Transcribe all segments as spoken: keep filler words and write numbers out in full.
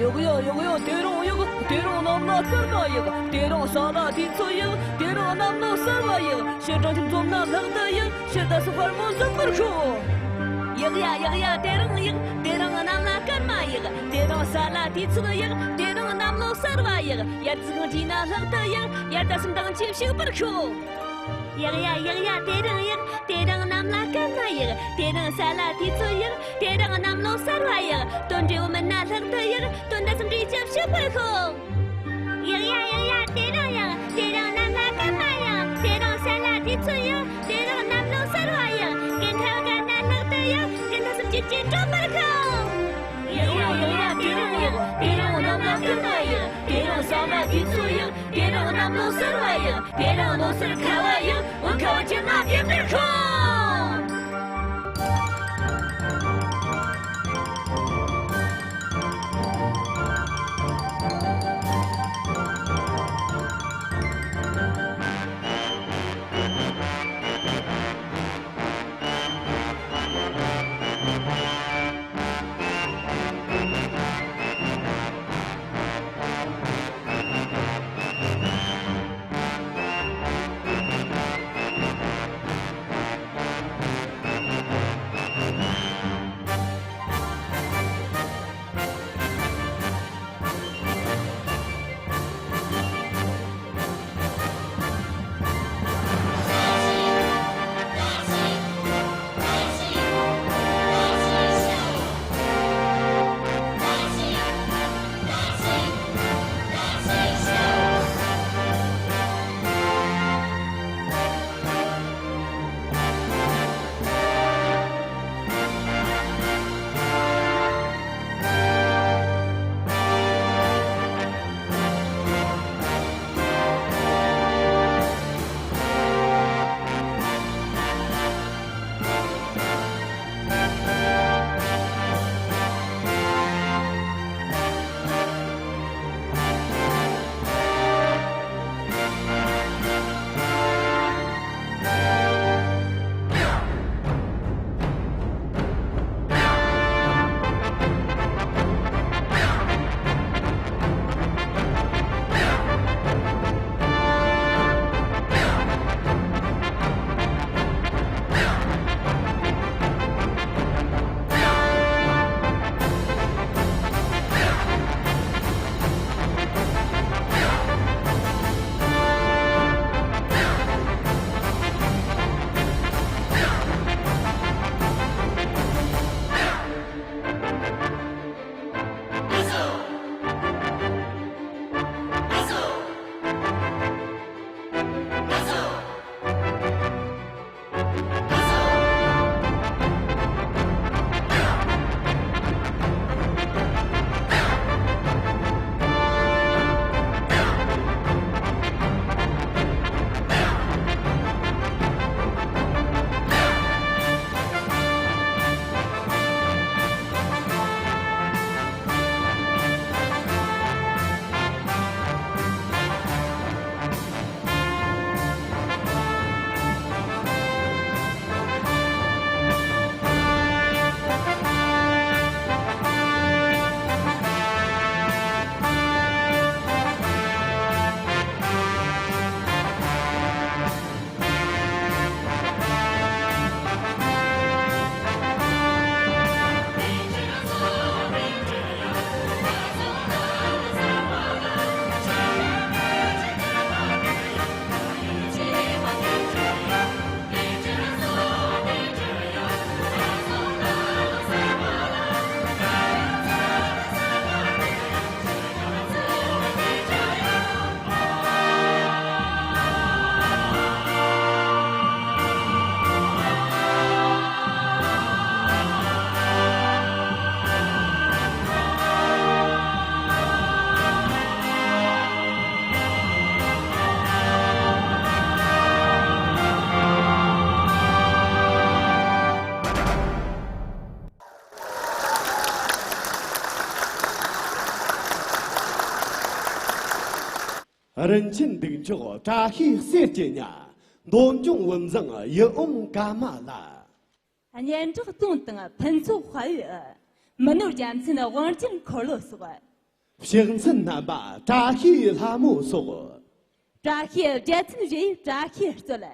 ཡག་ཡ་ཡག་ཡ་དེ་རིང་ཡག་དེ་རིང་གནམ་ལ་སྐར་མ་ཡག་དེ་རིང་ས་ལ་དུས་ཚོད་ཡག་དེ་རིང་གནམ་ལོ་གསར་བ་ཡག་ཕྱིར་དྲང་ཁྱིམ་འཛོམས་ན་ལྷག་ཏུ་ཡག་ཕྱིར་ད་སུ་དཔལ་མོ་བཟང་པོར་ཤོག་ཡག་ཡ་ཡག་ཡ་དེ་རིང་ཡག་དེ་རིང་གནམ་ལ་སྐར་མ་ཡག་དེ་རིང་ས་ལ་དུས་ཚོད་ཡག་དེ་རིང་གནམ་ལོ་གསར་བ་ཡག་ཡར་ཙི་གང་བྲིས་ན་ལྷག་ཏུ་ཡག་ཡར་ད་སུམ་དང་ཆེ་ཕྱུག་པར་ཤོག་ཡག་ཡ་ཡག་ཡ་དེ་རིང་ཡག་དེ་རིང་གནམ་ལ་སྐར་མ་ཡག་དེ་རིང་ས་ལ་དུས་ཚོད་ཡག་དེ་རིང་གནམ་ལོ་གསར་བ་ཡག་དོན་འབྲས་བུ་མིན་ན་ལྷག་ཏུ་ཡག་དོན་དག་སུམ་འདྲེས་ཅབ་ཤོད་པར་ཤོག་ཡག་ཡ་ཡག་ཡ་དེ་རིང་ཡག་དེ་རིང་གནམ་ལ་སྐར་མ་ཡག་དེ་རིང་ས་ལ་དུས་ཚོད་ཡག་དེ་རིང་གནམ་ལོ་གསར་བ་ཡག་གན་ཁ་བ་གན་ན་ལྷག་ཏུ་ཡག་གན་ད་སུམ་ཅིག་ཅིག་སྤྲོད་པར་ཤོག་ཡག་ཡ་ཡག་ཡ་དེ་རིང་ཡག་དེ་རིང་གནམ་ལ་སྐར་མ་ཡག་དེ་རིང་ས་ལ་དུས་ཚོད་ཡག་དེ་རིང་གནམ་ལོ་གསར་བ་ཡག་དེ་རིང་ལོ་གསར་ཁ་བ་ཡག་འོ་ཁ་བ་ཅན་མ་དེ་འདིར་ཤོག་རིན་ཆེན་འདུག་མཆོག་བཀྲ་ཤིས་གསེར་གྱི་ཉ། འདོད་འབྱུང་བུམ་བཟང་ཡིད་འོང་ཀ་མ་ལ། སྙན་གྲགས་སྟོང་དང་ཕུན་ཚོགས་དཔལ་ཡོན། མི་ནོར་རྒྱལ་མཚན་དབང་ཆེན་འཁོར་ལོ་སོགས། ཕྱག་འཚལ་རྣམ་པ་བཀྲ་ཤིས་ལྷ་མོ་སོགས། བཀྲ་ཤིས་རྒྱལ་མཚན་རེད། བཀྲ་ཤིས་སྩོལ།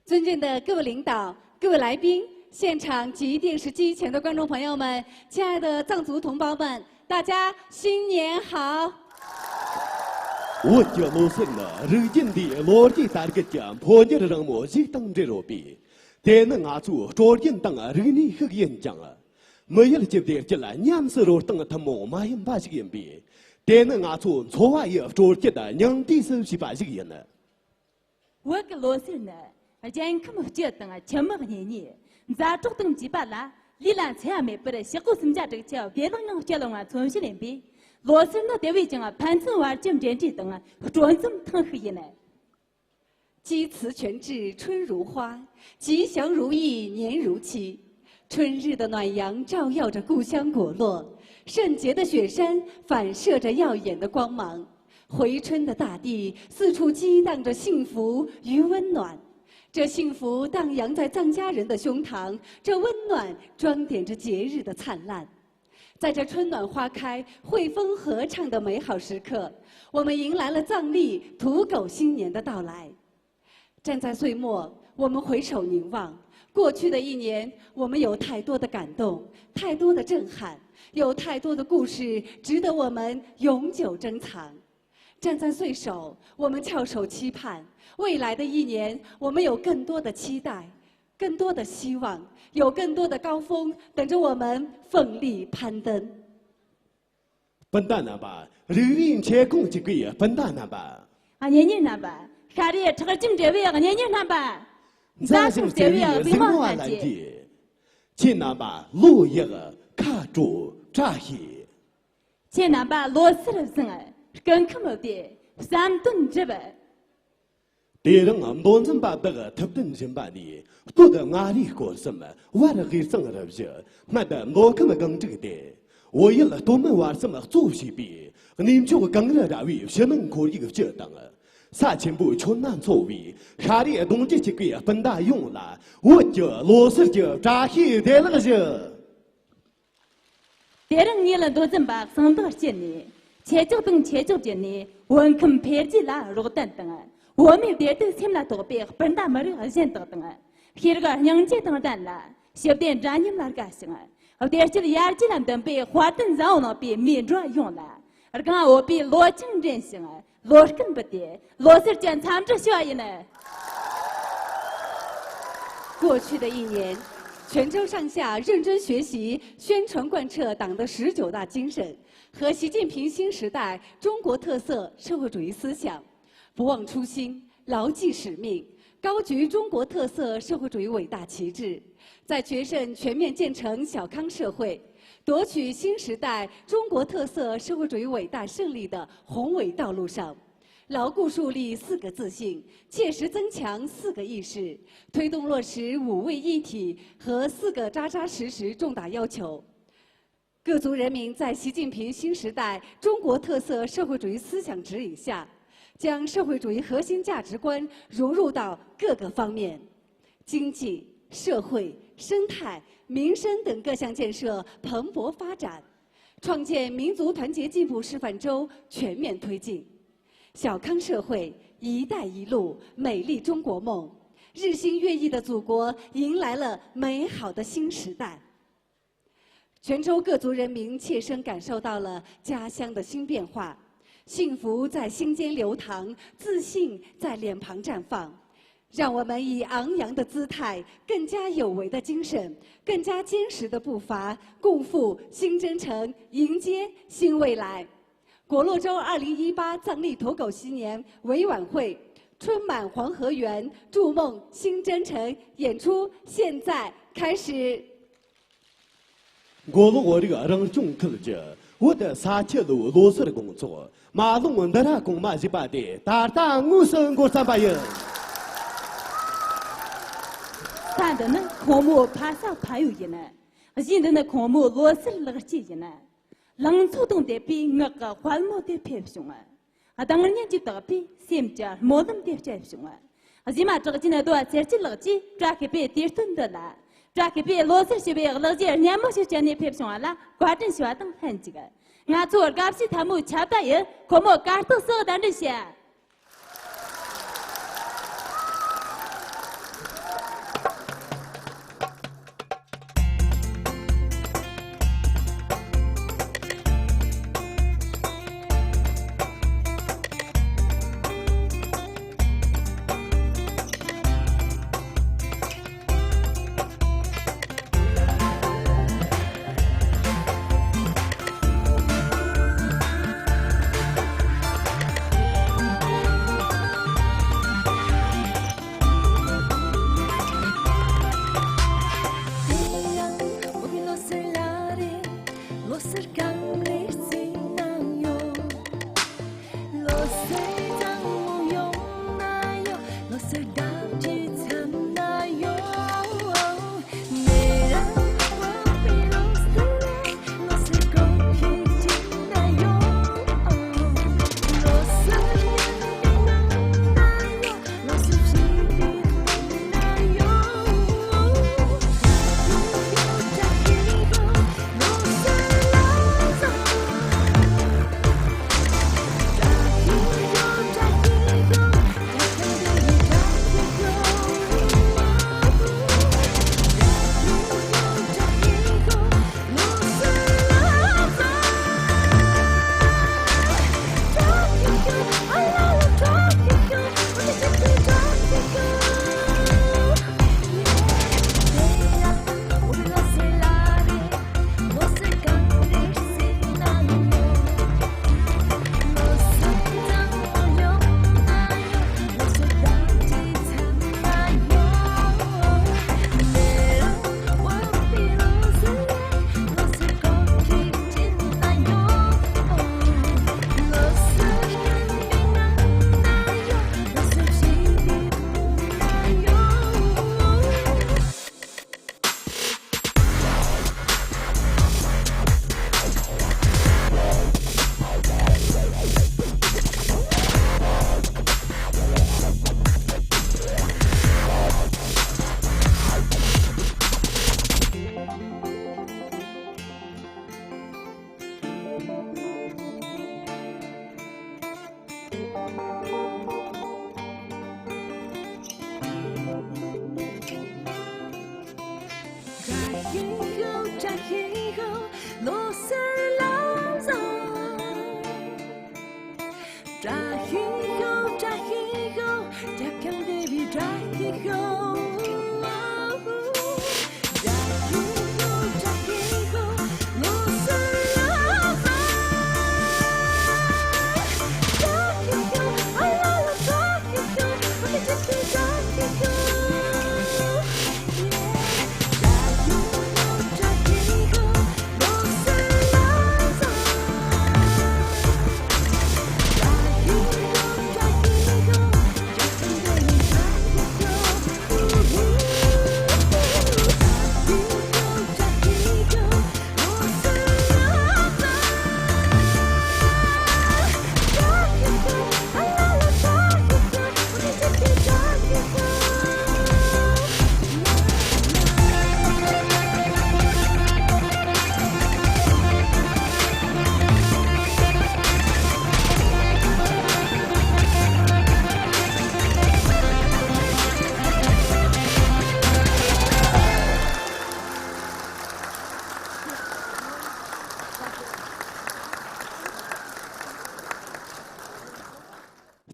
尊敬的各位领导、各位来宾、现场及电视机前的观众朋友们、亲爱的藏族同胞们，大家新年好！ བོད་ཀྱི་ལོ་གསར་ནི་རིགས་རྒྱུད་འདིའི་ལོ་རྒྱུས་དར་རྒུད་ཀྱི་འཕོ་འགྱུར་རིང་མོ་ཞིག་དང་འབྲེལ་ཡོད་པས། དེ་ནི་ང་ཚོའི་སྲོལ་རྒྱུན་དང་རིག་གནས་ཤིག་ཡིན་ཀྱང་། མི་ཡུལ་གྱི་བདེ་སྐྱིད་ཉམས་སུ་རོལ་སྟངས་ཐུན་མོང་མ་ཡིན་པ་ཞིག་ཡིན་པས། དེ་ནི་ང་ཚོ་འཚོ་བ་ཡི་སྲོལ་རྒྱུན་ཉུང་དུས་སུ་ཕྱིན་པ་ཞིག་ཡིན། བོད་ཀྱི་ལོ་གསར་ནི། རྒྱལ་ཁམས་སྤྱི་དང་ཁྱིམ་དམག་གཉེན་ཉེ། མཛའ་གྲོགས་དང་བཅས་པ་ལ། ལུས་ལ་འཚེ་བ་མེད་པར་ཕྱུག་པོ་སུམ་བརྒྱ་དྲུག་ཅུ་བདེ་བླག་ངང་སྐྱེལ་བའི་མཚོན་བྱེད་ཡིན་པས། ལོ་གསར་ནི་དེ་བས་ཀྱང་ཕན་ཚུན་བར་གྱི་འབྲེལ་འདྲིས་དང་སྤྲོ་འཛུམ་ཐེངས་ཤིག་ཡིན། 鸡辞泉至，春如花，吉祥如意，年如期。春日的暖阳照耀着故乡果洛，圣洁的雪山反射着耀眼的光芒。回春的大地四处激荡着幸福与温暖，这幸福荡漾在藏家人的胸膛，这温暖装点着节日的灿烂。 在这春暖花开、汇丰合唱的美好时刻，我们迎来了藏历土狗新年的到来。站在岁末，我们回首凝望，过去的一年，我们有太多的感动，太多的震撼，有太多的故事值得我们永久珍藏。站在岁首，我们翘首期盼，未来的一年，我们有更多的期待， 更多的希望，有更多的高峰等着我们奋力攀登。 སྤུན་ཟླ་རྣམ་པ། རིག་རིག་མཆེད་ཁུངས་གཅིག་པའི་སྤུན་ཟླ་རྣམ་པ། གཉེན་ཉེ་རྣམ་པ། ཤ་རུས་ཁྲག་རྒྱུད་འདྲེས་པའི་གཉེན་ཉེ་རྣམ་པ། མཛའ་ཞིང་བརྩེ་བའི་གཟིགས་མོ་ལྷན་རྒྱས། ཁྱེད་རྣམ་པ་ལོ་ཡག་ཁ་དྲོ་བཀྲ་ཤིས། ཁྱེད་རྣམ་པ་ལོ་གསར་བཟང་། སྐུ་ཁམས་བདེ། བསམ་དོན་འགྲུབ། དེ་རིང་མདོ་འཛིན་པ་བདག་ཐུབ་བསྟན་རིམ་པ་ནས་སྟོད་མངའ་རིས་སྐོར་གསུམ་བར་དབུས་གཙང་རུ་བཞི་སྨད་མདོ་ཁམས་སྒང་དྲུག་སྟེ། བོད་ཡུལ་སྟོད་སྨད་བར་གསུམ་གཙོ་བྱས་པའི་གནས་མཆོག་གངས་རི་ར་བའི་ཕྱི་ནང་ཁོར་ཡུག་སྤྱི་དང་། ས་ཆེན་པོའི་ཁྱོན་ན་འཚོ་བའི་ཤ་རུས་གདུང་རྒྱུད་གཅིག་པའི་སྤུན་ཟླ་ཡོངས་ལ་བོད་ཀྱི་ལོ་གསར་གྱི་བཀྲ་ཤིས་བདེ་ལེགས་ཞུ། དེ་རིང་ངེད་མདོ་འཛིན་པ་གསང་བདག་སྤྱི་ནས། ཆེ་ལྕོག་དང་ཆེ་ལྕོག་བརྒྱུད་ནས་བོད་ཁམས་འཕེལ་རྒྱས་ལ་རོགས་དན་དང་། བོད་མིའི་བདེ་སྡུག་སེམས་ལ་ཐོགས་པའི་སྤུན་ཟླ་མི་རིགས་གཞན་དག་དང་། ཤེས་རིག་སྙིང་རྗེ་དང་ལྡན་ལ། ཞི་བདེ་འདྲ་མཉམ་ལ་དགའ་ཞིང་། བདེ་སྐྱིད་ཡར་རྒྱས་ལ་འདུན་པའི་དཔའ་རྟེན་བཟང་བོ་ལངས་པའི་མིའི་འགྲོ་བ་ཡོངས་ལ། གང་འོས་པའི་ལོ་ཆུང་འདྲེན་ཞིང་། ལོ་སྐལ་འབུལ་ཏེ། ལོ་གསར་གྱི་འཚམས་འདྲི་ཞུ་བ་ཡིན། 过去的一年，泉州上下认真学习、宣传贯彻党的十九大精神和习近平新时代中国特色社会主义思想，不忘初心，牢记使命，高举中国特色社会主义伟大旗帜，在决胜全面建成小康社会、夺取新时代中国特色社会主义伟大胜利的宏伟道路上， 牢固树立四个自信，切实增强四个意识，推动落实五位一体和四个扎扎实实重大要求。各族人民在习近平新时代中国特色社会主义思想指引下，将社会主义核心价值观融入到各个方面，经济、社会、生态、民生等各项建设蓬勃发展，创建民族团结进步示范周全面推进。 小康社会、“一带一路”、美丽中国梦，日新月异的祖国迎来了美好的新时代。泉州各族人民切身感受到了家乡的新变化，幸福在心间流淌，自信在脸庞绽放。让我们以昂扬的姿态、更加有为的精神、更加坚实的步伐，共赴新征程，迎接新未来。 果洛州二零一八藏历土狗新年委晚会春满黄河源，筑梦新征程演出现在开始。 མགོ་ལོག་བོད་རིགས་རང་སྐྱོང་ཁུལ་གྱི་བོད་ས་ཁུལ་ལོའི་ལོ་གསར་དགོང་ཚོགས་མ་ལུང་འདི་ར་གོང་མ་ཞུས་པ་དེ་ད་ལྟ་དངོས་སུ་འགོ་བརྩམས་པ་ཡིན། ས་འདི་ནི་ཁོང་མོའི་ཕ་ས་ཕ་ཡུལ་ཡིན། གཞིས་འདི་ནི་ཁོང་མོའི་ལོ་གསར་ལེགས་སྐྱེས་ཡིན། ལང་ཚོ་དང་ལྡན་པའི་ངག་གི་དཔལ་མོ་དེ་ཕེབས་བྱུང་། སྡང་བརྙན་གྱིས་དག་པའི་སེམས་ཀྱི་སྨོན་ལམ་དེ་སྤྱད་བྱུང་། གཞས་མ་གྲགས་ཅན་རྡོ་བ་ཚེ་སྐྱིད་ལགས་ཀྱིས་བཀྲ་ཤིས་པའི་དུས་སྟོན་འདི་ལ། བཀྲ་ཤིས་པའི་ལོ་གསར་ཞུ་བའི་གླུ་གཞས་སྙན་མོ་ཞིག་སྤྱད་ནས་ཕེབས་བྱུང་བ་ལ་བཀའ་དྲིན་ཞུ་བ་དང་ལྷན་ཅིག་ང་ཚོའི་དགའ་བྱེད་ཐལ་མོ་ཆད་པ་ཡིས་ཁོ་མོ་གར་སྟེགས་སུ་གདན་འདྲེན་བྱས།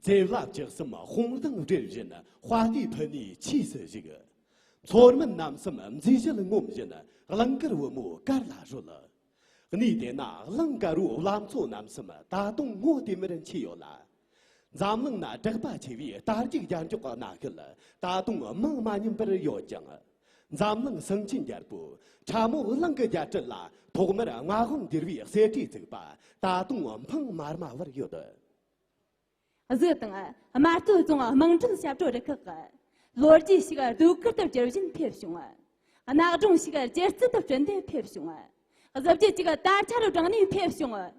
བརྩེ་བ་བཅུ་གསུམ་དཔུང་གདང་སྦྲེལ་བཞིན་དཔའ་རྟུལ་ཕུ་ནུའི་ཆོས་སུ་ཞུགས། མཚོ་སྨན་རྣམ་གསུམ་མཛེས་ཞལ་ངོམ་བཞིན་གླིང་དཀར་བུ་མོ་གར་ལ་བཞོལ། གནས་དེ་ན་གླིང་དཀར་བོའི་བླ་མཚོ་རྣམ་གསུམ་ད་དུང་ངོ་དེ་མར་མཆེད་ཡོད་ལ། འཛམ་གླིང་ན་གྲགས་པ་ཆེ་བའི་རྟ་རྒྱུག་རྒྱལ་འཇོག་གི་གནའ་ཤུལ་ད་དུང་མིང་མ་ཉམས་པར་ཡོད་ཅིང་། འཛམ་གླིང་སེང་ཆེན་རྒྱལ་པོས་ཁྲ་མོ་གླིང་གི་རྒྱལ་སྲིད་ལ་ཐོག་མར་མངའ་དབང་བསྒྱུར་བའི་གསེར་ཁྲིར་བཙུགས་པ་ད་དུང་འཕང་མ་རྨ་བར་ཡོད། གཟིགས་དང་། རྨ་སྟོད་རྫོང་དམངས་ཁྲོད་ཞབས་བྲོ་རུ་ཁག་གིས་ལོ་རྒྱུས་ཤིག་ཟློས་གར་དུ་བསྒྱུར་བཞིན་ཕེབས་བྱུང་། གནག་སྒྲུང་ཞིག་རྒྱལ་རྩེད་དུ་བསྒྱུར་ནས་ཕེབས་བྱུང་། གཟི་བརྗིད་ཅིག་དར་ཆ་རུ་དྲངས་ནས་ཕེབས་བྱུང་།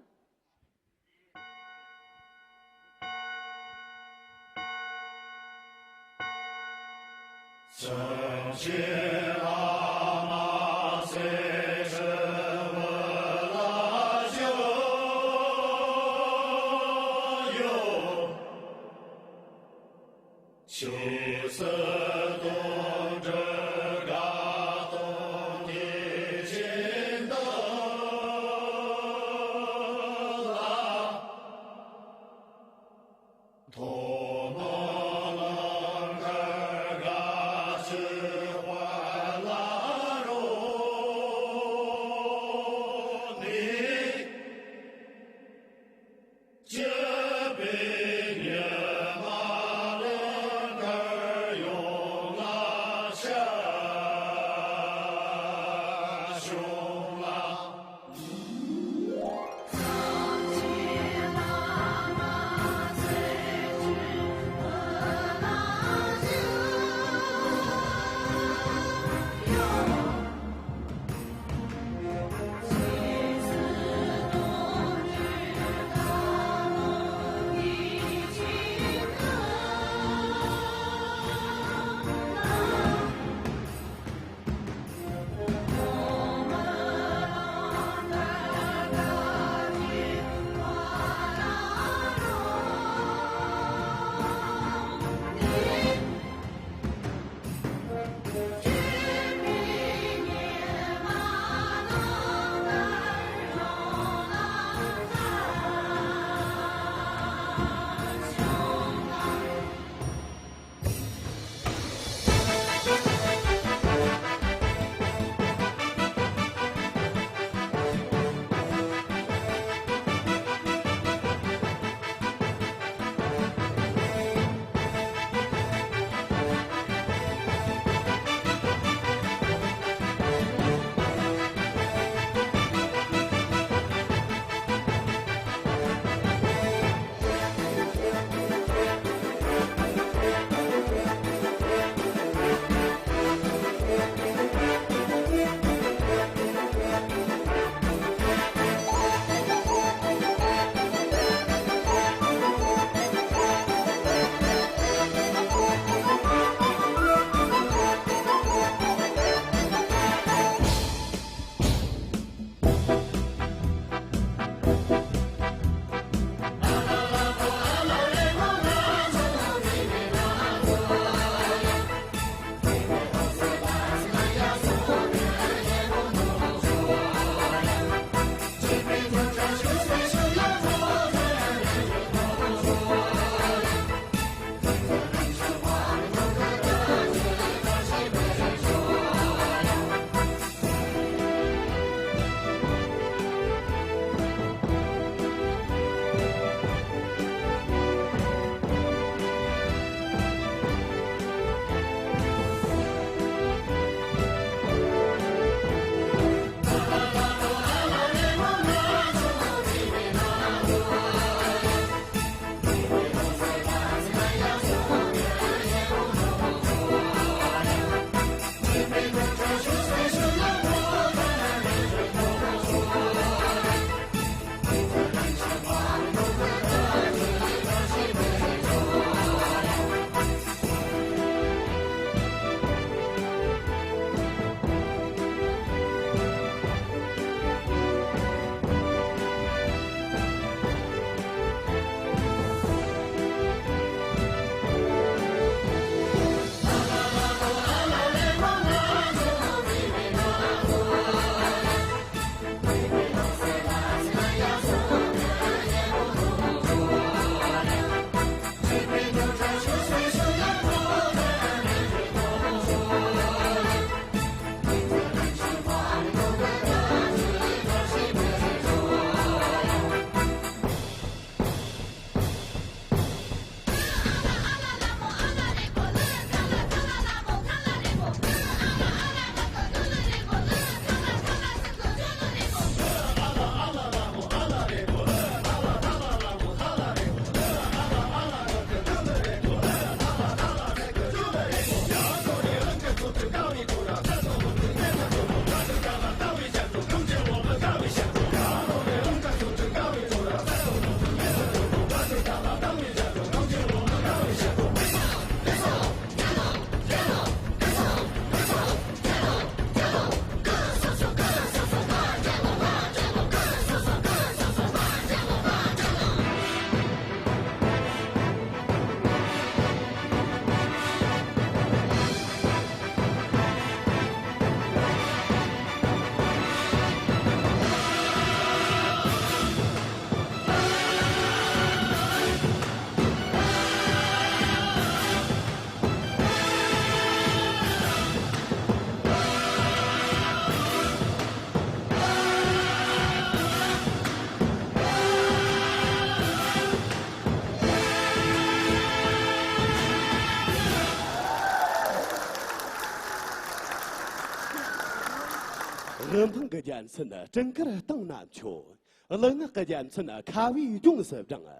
དབུ་འཕང་གི་རྒྱལ་མཚན་སྤྲིན་དཀར་བཏང་ན་མཆོད། གླུ་ངག་གི་རྒྱལ་མཚན་ཁ་བས་ཡོངས་སུ་བསྒྲེངས།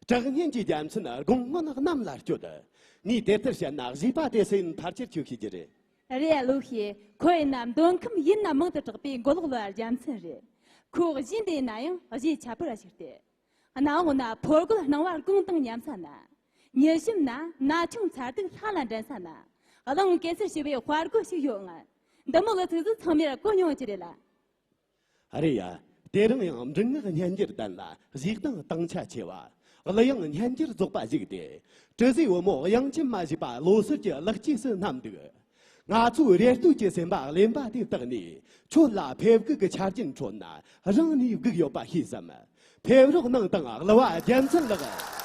དྲག་གཉེན་གྱི་རྒྱལ་མཚན་དགུང་སྔོན་གནམ་ལ་བསྐྱོད། ངས་དེ་ལྟར་བཤད་ན་གཞས་པ་དེ་སུ་ཡིན་ཕལ་ཆེར་ཁྱོད་ཤེས་ཀྱི་རེད། རེད། བློ་ཤེས། ཁོ་ཡིན་ན་མདོ་ཁམས་ཡུལ་ན་མང་དུ་གྲགས་པའི་མགོ་ལོག་གླུ་བ་རྒྱལ་མཚན་རེད། ཁོ་གཞས་འདི་ཡིན་ན་ཡང་གཞས་ཁྱད་པར་བ་ཞིག་སྟེ། གནམ་འོག་ན་ཕོ་རྒོད་སྣང་བ་གང་དང་མཉམ་ས་ན། མྱི་ཞུམ་ན་ན་ཆུང་མཚར་སྡུག་ལྷ་ལ་འགྲན་ས་ན། གླིང་གེ་སར་ཞེས་པའི་དཔའ་རྒོད་ཞིག་ཡོད་ངེས། འདི་མོ་གི་ཚིག་གཟུགས་ཚང་མས་གོ་མྱོང་གི་རེད་ལ། རེད་ཡ། དེ་རིང་ཡང་མགྲིན་ངག་སྙན་འགྱུར་ལྡན་ལ་གཞས་གདངས་དྭངས་ཆ་ཆེ་བ། གླུ་དབྱངས་སྙན་འགྱུར་རྫོགས་པ་ཞིག་སྟེ། དྲི་ཟའི་བུ་མོ་དབྱངས་ཅན་མ་ཞེས་པ་ལོ་སར་གྱི་ལེགས་སྐྱེས་སུ་བསྣམས་འདུག། ང་ཚོའི་རེ་ལྟོས་ཀྱི་སེམས་པ་གླེན་པ་དེ་བཏགས་ནས། ཁྱོད་ལ་ཕེབས་སྒུག་གི་ཆ་རྐྱེན་འཕྲོད་ན་རང་ནས་སྒུག་ཡོད་པ་ཤེས་སམ། ཕེབས་རོགས་གནང་དང་གླུ་བ་རྒྱལ་མཚན་ལགས།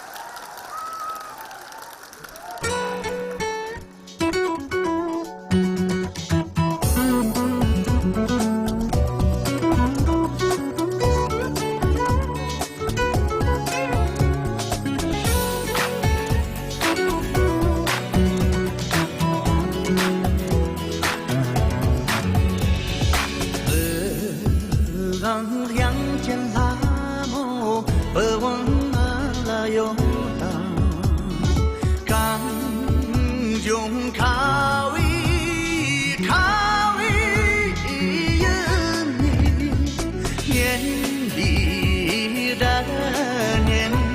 དབང་དབྱངས་ཅན་ལྷ་མོ་བུ་འོང་ང་ལ་ཡོང་དང་། གངས་ལྗོངས་ཁ་བའི་ཁ་བའི་ཡུལ་ནས། སྙན་པའི་སྒྲ་སྙན།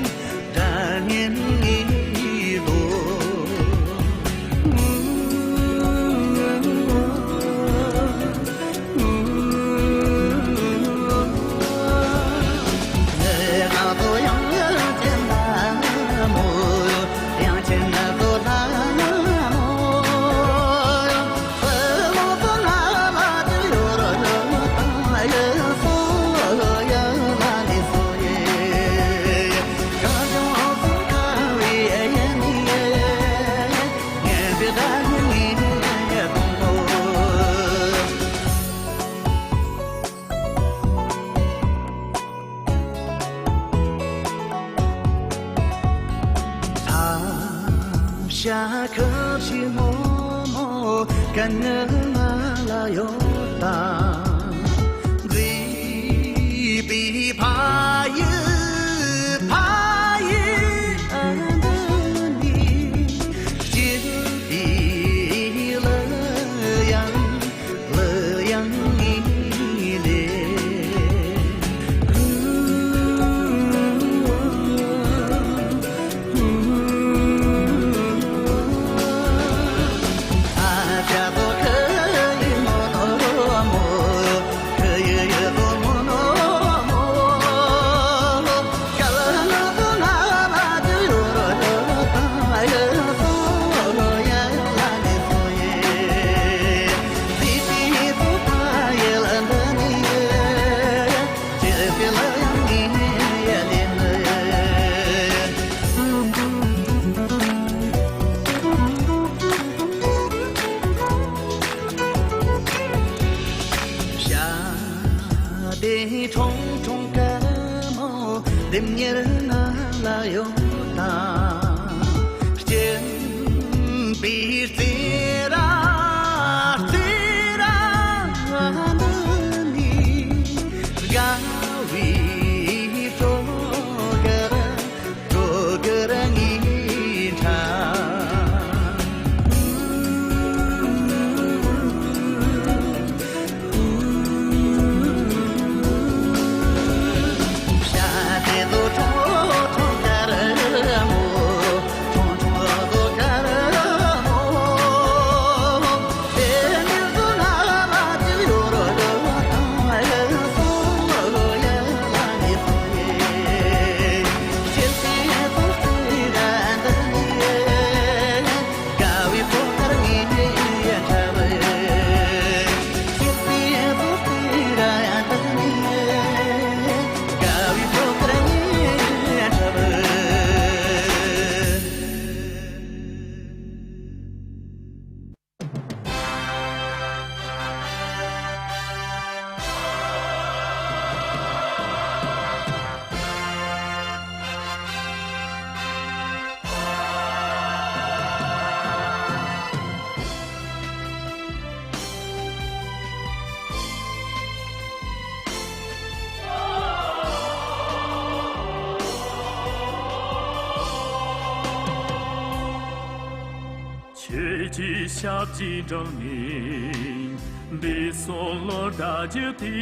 ཤ་ཁ་ཤི་མོ་མོ་ཀ་ནི་ང་ལ་ཡོད་དང་། རིག་པའི་ཕ་ཡུལ་ཕ་ཡུལ་འདི་ནས་སྐྱིད་པའི་གླུ་དབྱངས། གླུ་དབྱངས་ལས། བྱ་དེ་ཁྲུང་ཁྲུང་དཀར་མོ་ལྡེམ་གཉེར་ང་ལ་ཡོད་དང་། སྐྱིད་པའི་རྩེ་ར་རྩེ་ར་འདི་ནས་དགའ་བའི་སྤྲོ་གར། སྤྲོ་གར་ངའི་འཁྲབ། ཀྱི་ཞབས་ཀྱིས་འབྲངས་ནས། འདི་སོང་ལོ་ཟླ་རྒྱུད་དེ།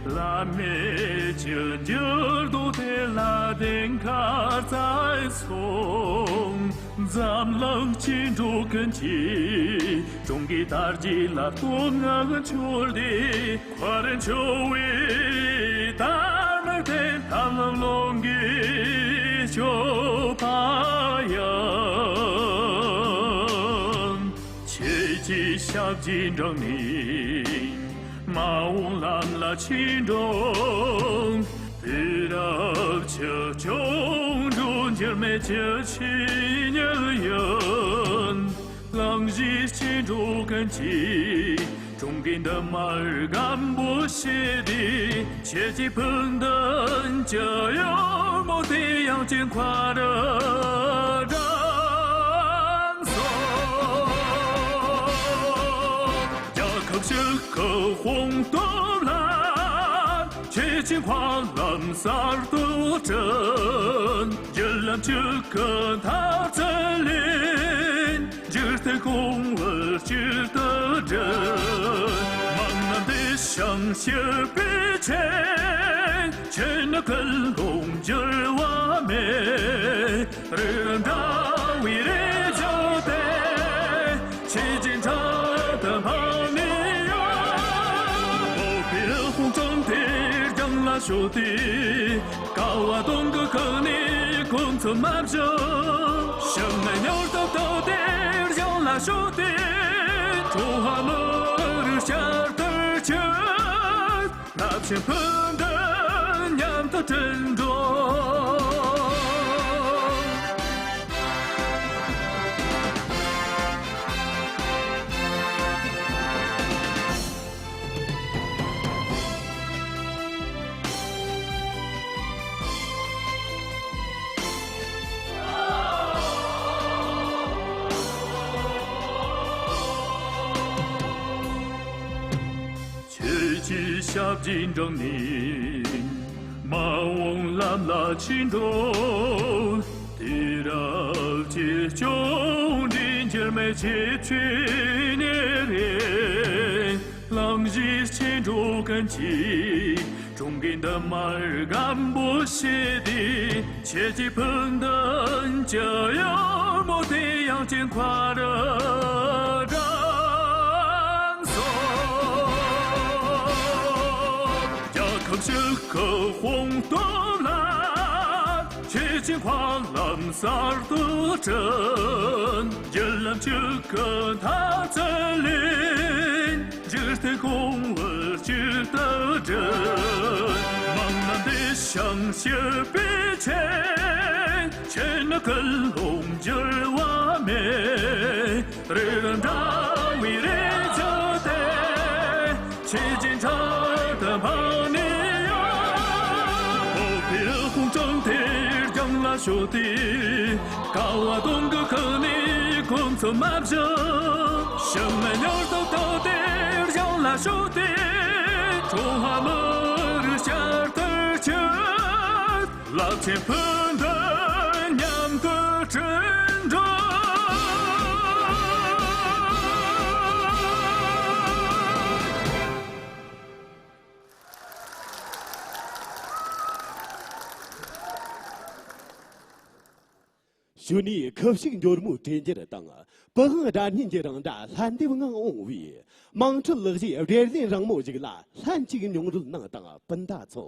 བླ་མེད་ཀྱི་འགྱུར་ལྡོག་དེ་ལ་བདེན་ཁ་བཙལ་སོང་། འཛམ་གླིང་སྐྱེ་འགྲོ་ཀུན་གྱི། གྲོང་གི་དར་རྒྱས་ལ་བསྟོད་བསྔགས་འཁྱོལ་ཏེ། མཁའ་འགྲོ་བའི་དར་དམར་དེ་ཐབས་ལམ་ཀློང་གི་སྤྱོད་པ་ཡིན། ཁྱེད་ཀྱི་ཞབས་ཀྱིས་འབྲངས་ནས། མ་འོངས་ལམ་ལ་ཆོས་འགྲོ། དུས་རབས་ཀྱི་སྐྱོང་འགྲོ། འགྱུར་མེད་ཀྱི་ཆོས་ཉིད་ཡིན། གླིང་བཞིའི་སྐྱེ་འགྲོ་ཀུན་གྱི། གྲོང་གི་འདབ་མར་སྒམ་པོ་ཕྱེ་སྟེ། ཁྱེད་ཀྱི་ཕུགས་འདུན་གྱི་ཡུ་མོ་དེ་ཡང་ཅིག་མཁའ་རུ་བགྲངས་སོང་། རྒྱལ་ཁབ་ཕྱི་ཁ་དཔུང་སྟོབས་ལ། ཁྱེད་ཀྱི་མཁའ་ལམ་གསར་དུ་བསྐྲུན། བརྒྱུད་ལམ་བཅུ་གི་མཐའ་རྩལ་ལས། འཇིག་རྟེན་གོང་བུ་གཅིག་ཏུ་སྒྲིལ། མ་ཎི་འདི་ཞིང་སྐྱོབ་པའི་ཆེད། ཁྱེད་ནི་ཀུན་སློང་འགྱུར་བ་མེད། རིགས་འདྲ་བའི་རེ་ལྕོག་དེ། ཁྱེད་ཀྱི་འཕྲིན་དུ་འཕངས་ནས་ཡོད། སྤོབས་པའི་དཔུང་གྲངས་དེ་རྒྱང་ལ་ཕྱོགས་ཏེ། དཀའ་བ་གདོང་གི་ཁུག་ནས་ཁོང་ཚོ་མ་བཞུད། ཞུམ་མེད་མྱུར་དུ་བཏོད་དེ་རྒྱང་ལ་ཕྱོགས་ཏེ། ཀྲུང་ཧྭ་མི་རིགས་བསྐྱར་དར་ཕྱིར། རླབས་ཆེན་ཕུགས་འདུན་མཉམ་དུ་བསྐྲུན་འགྲོ། ཁྱེད་ཀྱི་ཞབས་ཀྱིས་འབྲངས་ནས། མ་འོངས་ལམ་ལ་ཆོས་འགྲོ། དུས་རབས་ཀྱི་སྐྱོང་འདྲེན་འགྱུར་མེད་ཀྱི་ཆོས་ཉིད་རེད། གླིང་བཞིའི་སྐྱེ་འགྲོ་ཀུན་གྱི། གྲོང་གི་འདབ་མར་སྒམ་པོ་ཕྱེ་སྟེ། ཁྱེད་ཀྱི་ཕུགས་འདུན་གྱི་ཡུ་མོ་དེ་ཡང་ཅིག་མཁའ་རུ་བགྲངས་སོང་། རྒྱལ་ཁབ་ཕྱི་ཁ་དཔུང་སྟོབས་ལ། ཁྱེད་ཀྱི་མཁའ་ལམ་གསར་དུ་བསྐྲུན། བརྒྱུད་ལམ་བཅུ་གི་མཐའ་རྩལ་ལས། འཇིག་རྟེན་གོང་བུ་གཅིག་ཏུ་སྒྲིལ། མ་ཎི་འདི་ཞིང་སྐྱོབ་པའི་ཆེད། ཁྱེད་ནི་ཀུན་སློང་འགྱུར་བ་མེད། རིགས་འདྲ་བའི་རེ་ལྕོག་དེ། ཁྱེད་ཀྱི་འཕྲིན་དུ་འཕངས་ནས་ཡོད། སྤོབས་པའི་དཔུང་གྲངས་དེ་རྒྱང་ལ་ཕྱོགས་ཏེ། དཀའ་བ་གདོང་གི་ཁུག་ནས་ཁོང་ཚོ་མ་བཞུད། ཞུམ་མེད་མྱུར་དུ་བཏོད་དེ་རྒྱང་ལ་ཕྱོགས་ཏེ། ཀྲུང་ཧྭ་མི་རིགས་བསྐྱར་དར་ཕྱིར། རླབས་ཆེན་ཕུགས་འདུན་མཉམ་དུ་བསྐྲུན་འགྲོ། གཞོན་ནུའི་ཁུ་བྱུག་འགྱུར་མོའི་གྲོས་འཆར་དང་། པི་ཝང་སྒྲ་སྙན་གྱི་རང་སྒྲ་ལྷན་འདེབས་ངང་འོང་བའི། དམངས་ཁྲོད་ལག་བཞིའི་བདེ་ལྡན་རང་མོ་ཞིག་ལ་ལྷན་ཅིག་མྱོང་རོལ་གནང་དང་། སྤུན་ཟླ་ཚོ།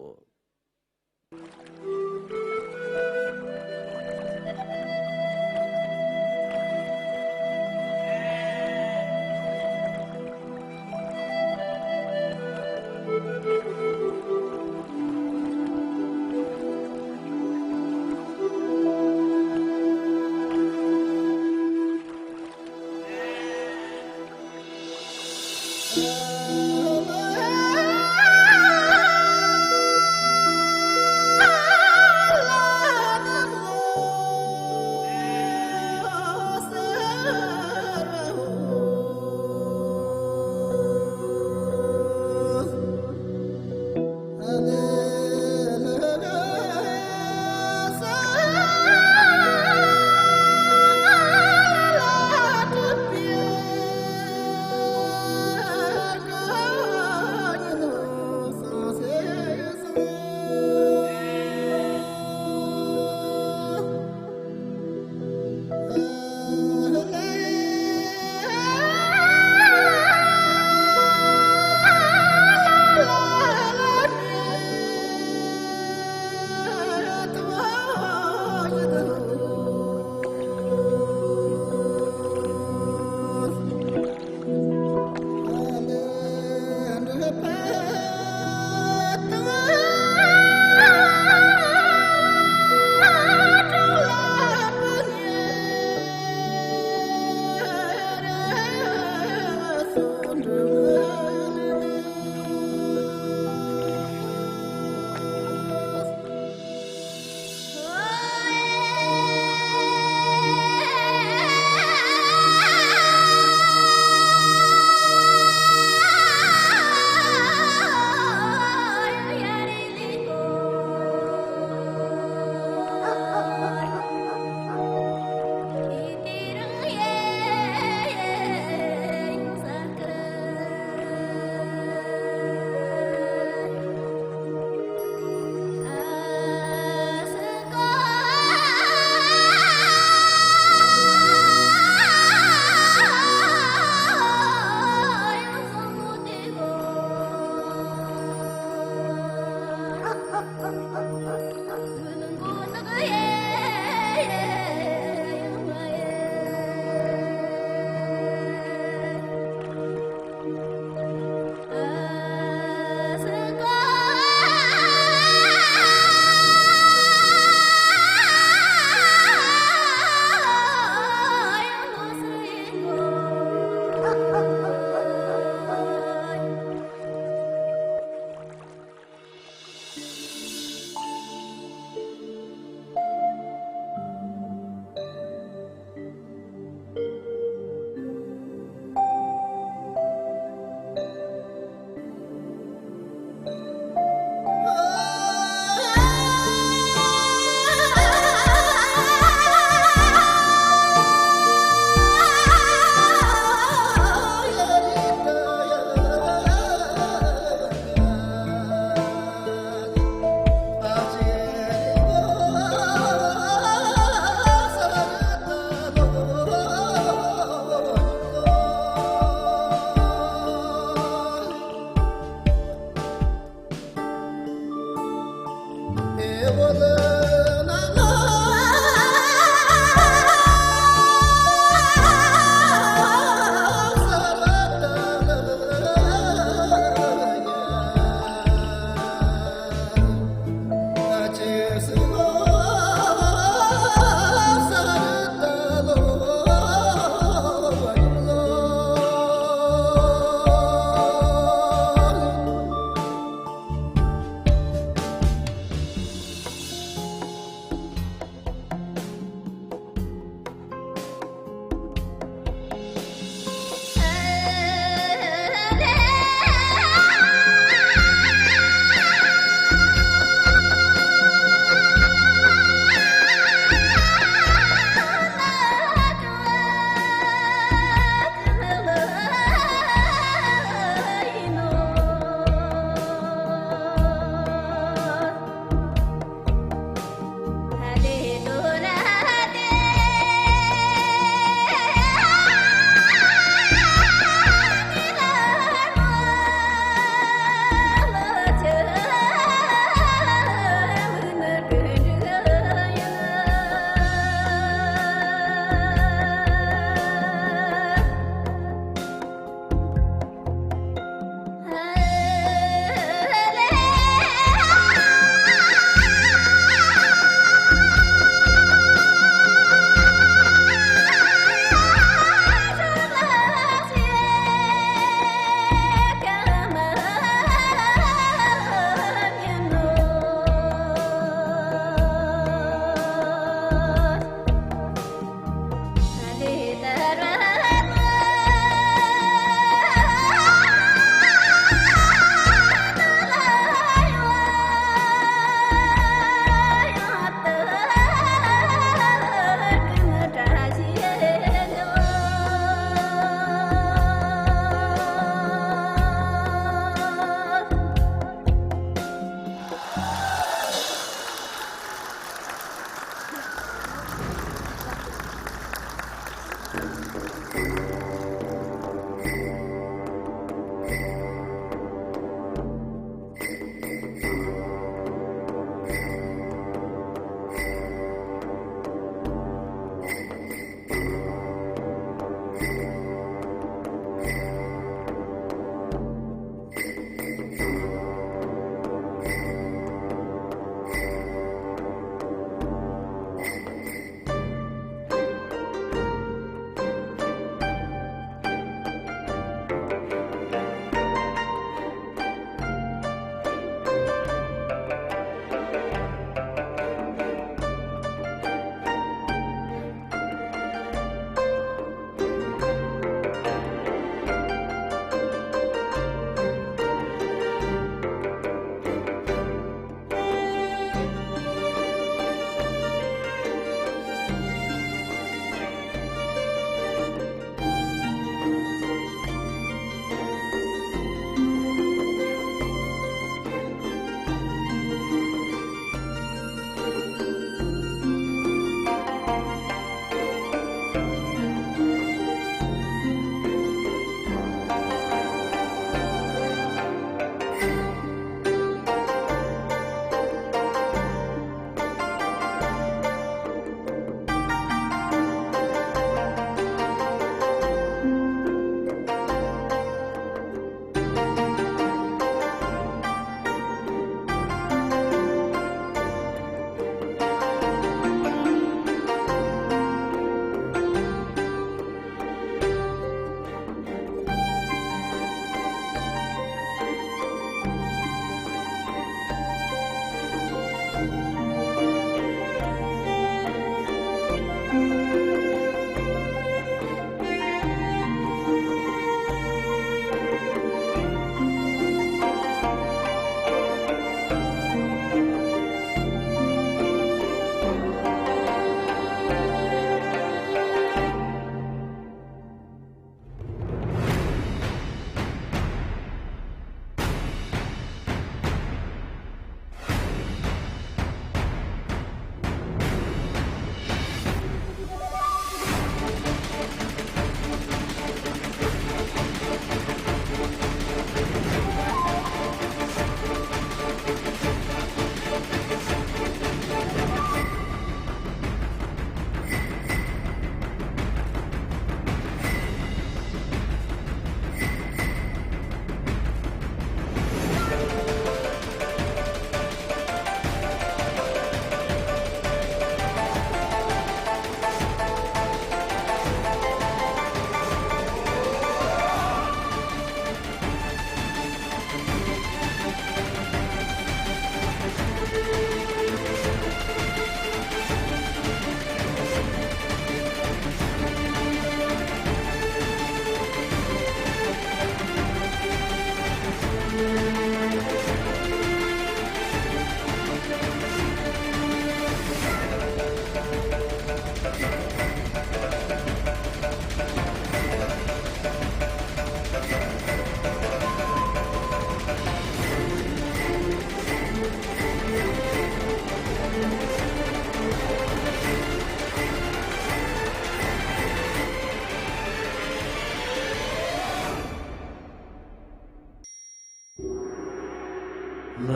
ལ་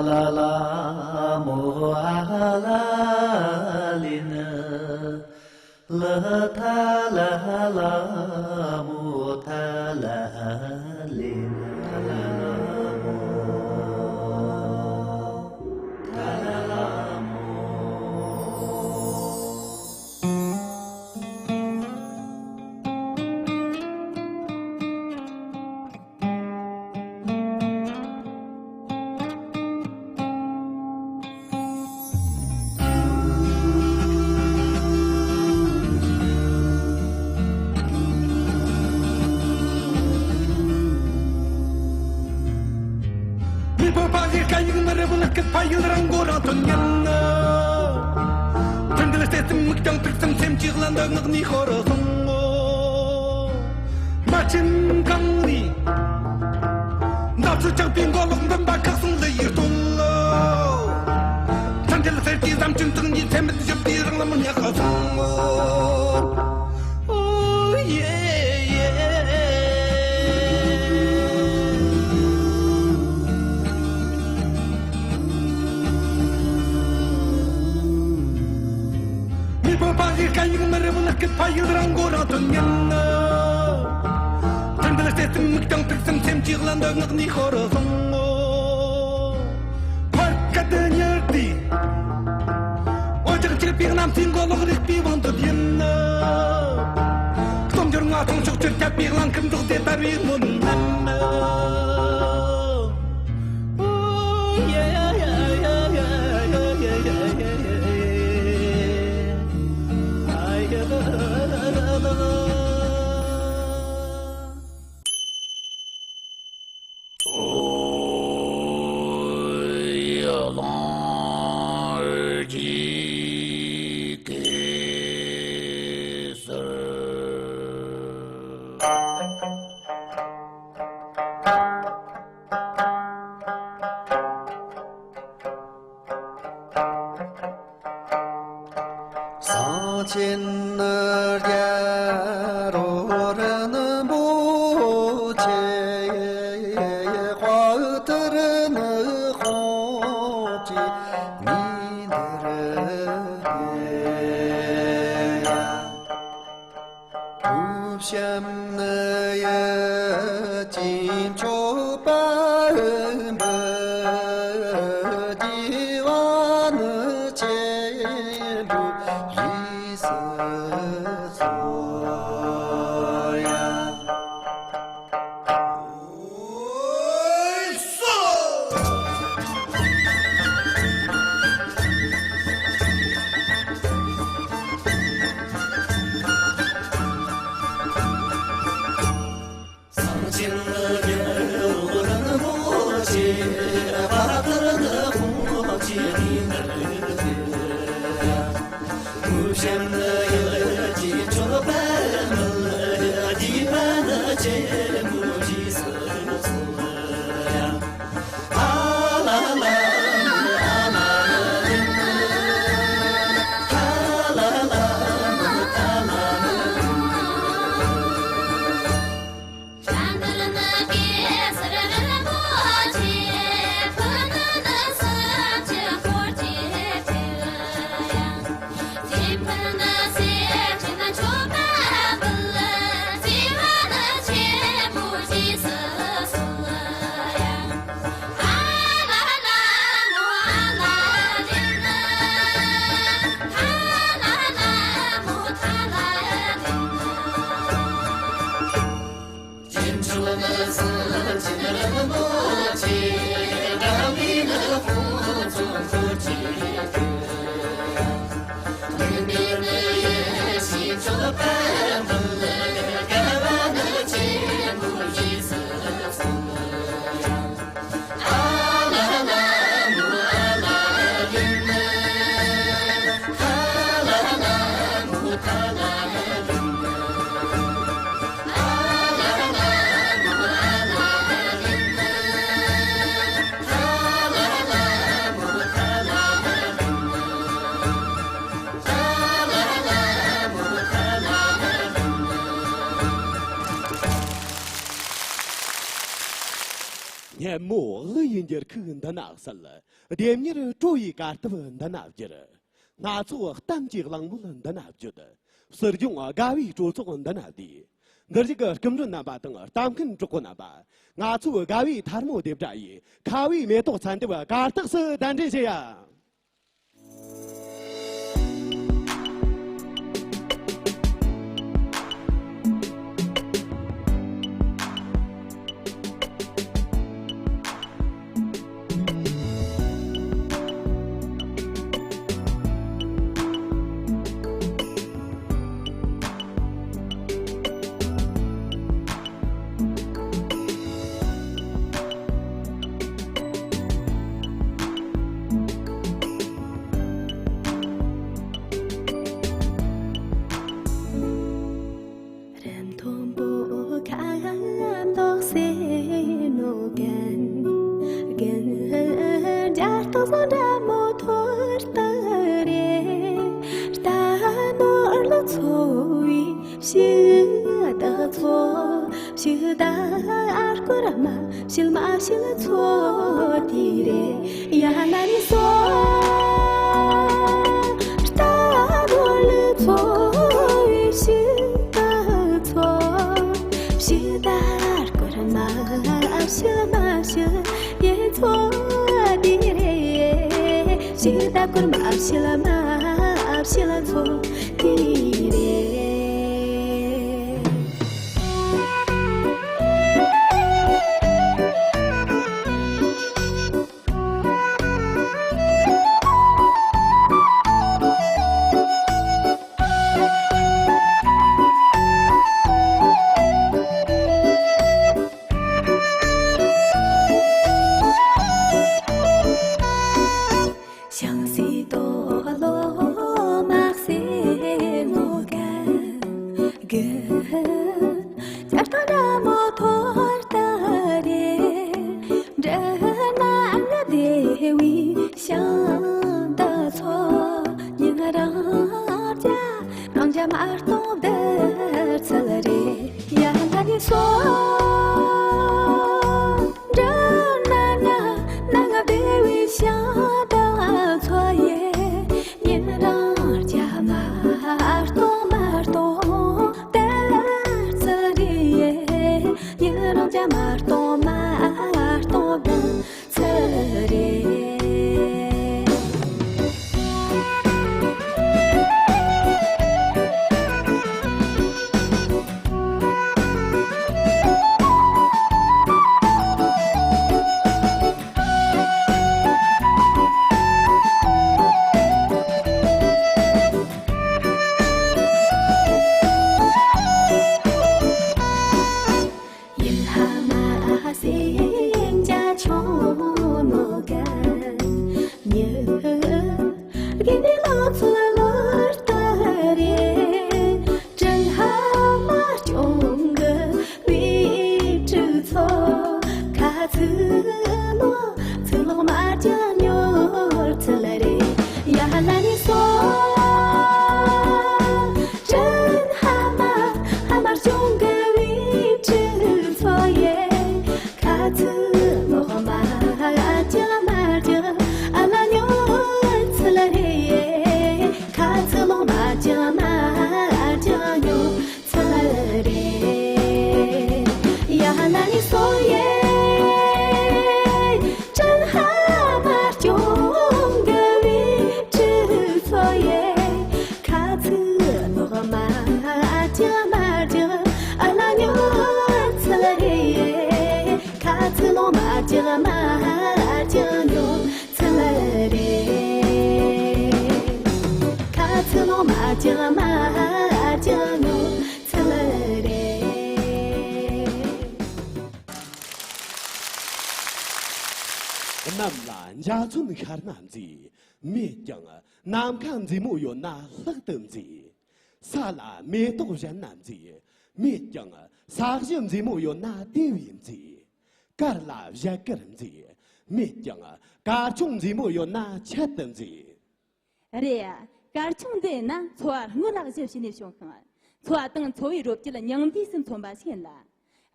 ལ་ལ་མོ་ཨ་ལ་ལི་ན། ལ་ཐ་ལ་ལ་མོ་ཐ་ལ་ལི་ན། ཐ་ལ་ལ་མོ། ཐ་ལ་ལ་མོ། མི་བོ་པ་ཡི་ཀ་ཡིག་ནི་རི་བོ་ལ་སྐད་ཕ་ཡུལ་རང་མགོ་རང་ཐོན་ཉན་ནི། ཐུན་འདི་ལ་བལྟས་ཙམ་མིག་ཀྱང་ཐུག་ཙམ་སེམས་ཀྱི་ལ་འདི་ངག་ནས་ཤོར་སོང་ངོ་། མ་ཆེན་གང་ནི། འདབ་ཆུ་ཆགས་པའི་མགོ་ལོག་འདུན་པ་ཁག་སོང་ལ་ཡིད་སྟོང་ལོ། ཐང་འདི་ལ་ཟེར་གྱི་བཟང་ཅུང་དང་ཉིད་ཚེ་མེད་ཞབས་ཀྱི་རང་ལ་མི་ཉག་ཁ་སོང་ངོ་། ཨོ་ཡེ་ཡེ། མི་བོ་པ་ཡི་ཀ་ཡིག་ནི་རི་བོ་ལ་སྐད་ཕ་ཡུལ་རང་མགོ་རང་ཐོན་ཉན་ནི། ཐུན་འདི་ལ་བལྟས་ཙམ་མིག་ཀྱང་ཐུག་ཙམ་སེམས་ཀྱི་ལ་འདི་ངག་ནས་ཤོར་སོང་ངོ་། ཕར་ཁ་དུ་ཉར་ཏེ། འོ་ཅག་ཆིག་པའི་གནམ་སའི་མགོ་ལོག་རིག་པའི་དབང་དུ་ཡིན་ནི། སྟོབས་འབྱོར་མངའ་ཐང་ཕྱོགས་བཅུར་ཁྱབ་པའི་གླང་ཁམས་རྫོགས་ཏེ་དར་བའི་སྔོན་ན། གསང་ཆེན་རྒྱལ་རོ་རིན་པོ་ཆེ། དཔའ་བོ་དེར་ནི་དཔུང་གི་མི་འདིར། ཐུགས་བྱམས་ནི་ཡེ་ཅིན་མཆོད་པ་འབུལ། སྐྱེ་བ་ནི་ཆེན་པོའི་རིགས་སུ་གསོལ་ཡང་། སྙན་མོ་གླུ་ཡི་འགྱུར་ཁུག་འདི་ན་གསལ། ལྡེམ་མྱུར་བྲོ་ཡི་གར་སྟབས་འདི་ན་བསྒྱུར། སྣ་ཚོགས་གཏམ་གྱི་གླེང་མོལ་འདི་ན་བརྗོད། ཟུར་སྦྱོང་དགའ་བའི་སྤྲོ་ཚོགས་འདི་ན་བསྡུས། འདིར་བཞུགས་ཀྱི་སྐུ་མགྲོན་རྣམ་པ་དང་གཏམ་མཁན་གྲོགས་པོ་རྣམ་པ། ང་ཚོའི་དགའ་བའི་ཐལ་མོ་སྡེབ་སྒྲ་ཡིས་ཁ་བའི་མེ་ཏོག་ཚན་ཏེ་བ་གར་སྟེགས་སུ་གདན་འདྲེན་བྱེད་ཡ། རིན་མཐོན་པོ་ཁ་མདོག་སེར་མོ་གན། རྒན་རྒྱ་སྟག་བཟང་འདྲ་མོ་ཐོར་ལྟ་རེ། རྟ་ནོར་ལ་འཚོ་བའི་ཕྱི་བདག་ཚོ། ཕྱི་བདག་སྐོར་མ་ཕྱིལ་མ་ཕྱིལ་ཚོ་དེ་རེད། ཡ་ལ་ནི་སོ། རྟ་རོ་ལུ་ཚོ་བའི་ཕྱི་བདག་ཚོ། ཕྱི་བདག་སྐོར་མ་ཕྱིལ་མ་ཕྱིལ་ཡེ་ཚོ་དེ་རེད། ཕྱི་བདག་སྐོར་མ་ཕྱིལ་མ་ཕྱིལ་ཚོ་དེ་རེད། ཞང་སྲིད་དོ་ལོ་མ་སེ་ངོ་གན་གི། ཅར་ཏོ་འདྲ་མོ་ཐོར་ལྟ་རེ། འདྲ་ན་ང་བདེ་བའི་ཞང་ད་ཚོ། ཉིན་རང་རྒྱ་རང་རྒྱ་མ་གཏོང་བདར་ཚལ་རེ། ཡ་ལ་ནི་སོ། འདྲ་ན་ན་ན་ང་བདེ་བའི་ཞང་ད་ཚོ་ཡེ། ཉིན་རང་རྒྱ་མ་གཏོང་མ་གཏོང་བདར་ཚལ་རེ། ཡེ་ཉིན་རང་རྒྱ་མ་གཏོང་མ་གཏོང་བདར་ཚལ་རེ། ཡིན་ལྷ་མ་སེ་ཡིན་ཅ་ཆུང་མོ་གན་ཉི། དགེ་འདུན་ལོ་ཚོད་ལོར་ལྟ་རེ། དྲིན་ལྷ་མ་སྐྱོང་གི་བི་ཁྲི་ཚོ། ཁ་ཚུ་ལོ་ཚུ་ལོ་མ་ཅ་ཉོར་ཚལ་རེ། ཡ་ལ་ནི་སོ། དྲིན་ཧ་མ་ཧ་མ་སྐྱོང་གི་བི་ཁྲི་ཚོ་ཡེ། ཁ་ཚུ་ལོ་མ་ཅ་མ་ཅ་ཨ་ལ་ཉོར་ཚལ་རེ། ཁ་ཚུ་ལོ་མ་ཅ་མ་ཅ་ཉོར་ཚལ་རེ། ཡ་ལ་ནི་སོ་ཡེ། དྲིན་ཧ་མ་སྐྱོང་གི་བི་ཁྲི་ཚོ་ཡེ། ཁ་ཚུ་ལོ་མ་ཅ་མ་ཅ་ཨ་ལ་ཉོར་ཚལ་རེ། ཁ་ཚུ་ལོ་མ་ཅ་མ་ཅ་ཉོར་ཚལ་རེ། ཁ་ཚུ་ལོ་མ་ཅ་མ་ཅ་ཉོར་ཚལ་རེ། གནམ་ལ་འཇའ་ཚོན་ཤར་ན་མཛེས། མེད་ཀྱང་ནམ་མཁའ་མཛེས་མོ་ཡོད་ན་ལྷག་ཏུ་མཛེས། ས་ལ་མེ་ཏོག་བཞད་ན་མཛེས། མེད་ཀྱང་ས་གཞི་མཛེས་མོ་ཡོད་ན་དེ་བས་མཛེས། གར་ལ་བཞད་གད་མཛེས། མེད་ཀྱང་གར་ཆུང་མཛེས་མོ་ཡོད་ན་ཆེད་དུ་མཛེས། རེད། གར་ཆུང་འདི་ན་འཚོ་བ་སྔོན་ལ་གཞི་བྱས་ནས་བྱུང་ཤིང་། འཚོ་བ་དང་འཚོ་བའི་རོ་བཅུད་མྱང་འདས་སུ་མཚོན་པ་ཞིག་ཡིན་ལ།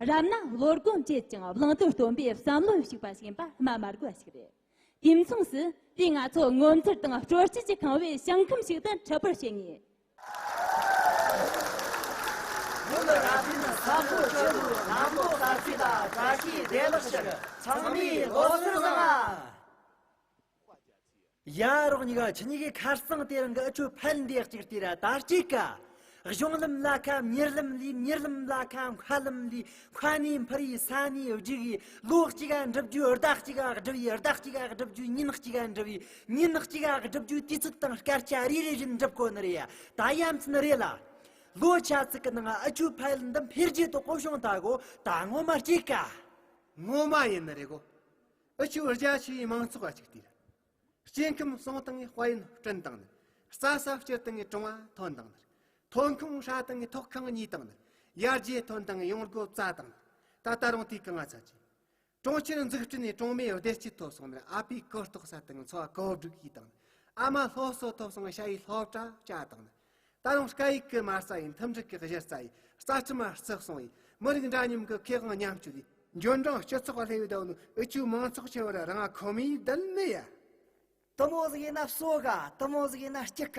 རབ་ན་བློ་སྒོ་འབྱེད་ཅིང་བླང་དོར་སྟོན་པའི་བསམ་བློ་ཞིག་པ་ཞིག་ཡིན་པ་སྨྲ་མ་དགོས་པ་ཞིག་རེད། དུས་མཚུངས་སུ་དེས་ང་ཚོ་ངོ་མཚར་དང་སྤྲོ་སྐྱིད་ཀྱིས་ཁེངས་པའི་ཞིང་ཁམས་ཤིག་ཏུ་འཁྲིད་པར་བྱེད་ངེས། ཡུལ་ར་བན་ས་མཐོའི་ཆོས་ལུགས་ནང་པའི་གསར་ཤོས་དང་བཀྲ་ཤིས་བདེ་ལེགས་ཤོག་ཚང་མས་ལོ་གསར་བཟང་ང་། ཡ་རོགས་གཉིས་ཀ། ཁྱེད་གཉིས་ཀའི་ཁ་རྩང་དེ་རིང་གི་ཨ་ཆོའི་ཕ་ཡུལ་འདི་གཅིག་ལྟོས་ར། ད་ཅིག་ག་གཞུང་ལམ་ལ་ཁ་མྱུར་ལམ་ལས། མྱུར་ལམ་ལ་ཁ་མཁའ་ལམ་ལས། མཁའ་ནས་འཕུར་ཡི། ས་ནས་རྒྱུག་གི། ལོ་གཅིག་ག་འགྲུབ་རྒྱུ་ཟླ་གཅིག་ག་སྒྲུབ་ཡི། ཟླ་གཅིག་ག་འགྲུབ་རྒྱུ་ཉིན་གཅིག་ག་འགྲུབ་ཡི། ཉིན་གཅིག་ག་སྒྲུབ་རྒྱུ་དུས་ཚོད་དང་སྐར་ཆ་རེ་རེ་བཞིན་འགྲུབ་གོ་ནི་རེད་ཡ། ད་ཡ་མཚན་རེད་ལ། ལོ་ཆ་ཙིག་གི་ནང་ཨ་ཆོའི་ཕ་ཡུལ་འདི་འཕེལ་རྒྱས་དོ་གོ་བྱུང་ད་གོ། ད་ངོ་མ་ཅིག་ག་ངོ་མ་ཡིན་ནི་རེད་གོ། ཨ་ཆོའི་རྒྱ་ཆེ་བའི་མང་ཚོགས་ཀ་ཅིག་ལྟོས་ར། སྐྱེ་ཁམས་སྲུང་བཏང་ངས་དཔལ་ཡོན་བསྐྲུན་བཏང་ནི། རྩྭ་ས་བསྐྱུར་བཏང་ངས་གྲོང་བ་ཐོན་བཏང་ནི། ཐོན་ཁུངས་ཧྲ་བཏང་ངས་ཐོག་ཁང་གཉིས་བཏང་ནི། ཡར་རྒྱས་ཐོན་བཏང་ངས་ཡོང་སྒོ་བཙལ་བཏང་ནི། ད་ད་རུང་དེའི་གང་ང་ཚ་ཅི། གྲོང་ཁྱེར་འཛུགས་སྐྲུན་ནས་གྲོང་མིའི་བདེ་སྐྱིད་ཐོབ་སོང་ནི། ཨ་ཕས་གོ་རྟོགས་ས་བཏང་ངས་འཚོ་བ་གོ་སྒྲིག་ཡིས་བཏང་ནི། ཨ་མ་སློབ་གསོ་ཐོབ་སོང་ངས་ཞ་ཡིས་སློབ་གྲྭ་བཅའ་བཏང་ནི། ད་རུང་སྐད་ཡིག་གི་མ་རྩ་ཡིན། མཐུན་འགྲིག་གི་གཞི་རྩ་ཡིན། རྩ་ཁྲིམས་མ་བརྩི་སོང་ཡིན། མི་རིགས་འདྲ་མཉམ་གི་ཁེ་དབང་མཉམ་སྤྱོད་ཡིན། འབྱོར་འབྲིང་སྤྱི་ཚོགས་སླེབས་ཡོད་ནོ། ཨུ་ཆུ་མང་ཚོགས་ཆེ་བར་རང་ཁོ་མིའི་བསྡད་ནི་ཡ། དུ་མོ་ཟིག་ཡིན་ན་སོ་ག་དུ་མོ་ཟིག་ཡིན་ན་སྐྱིད་ག་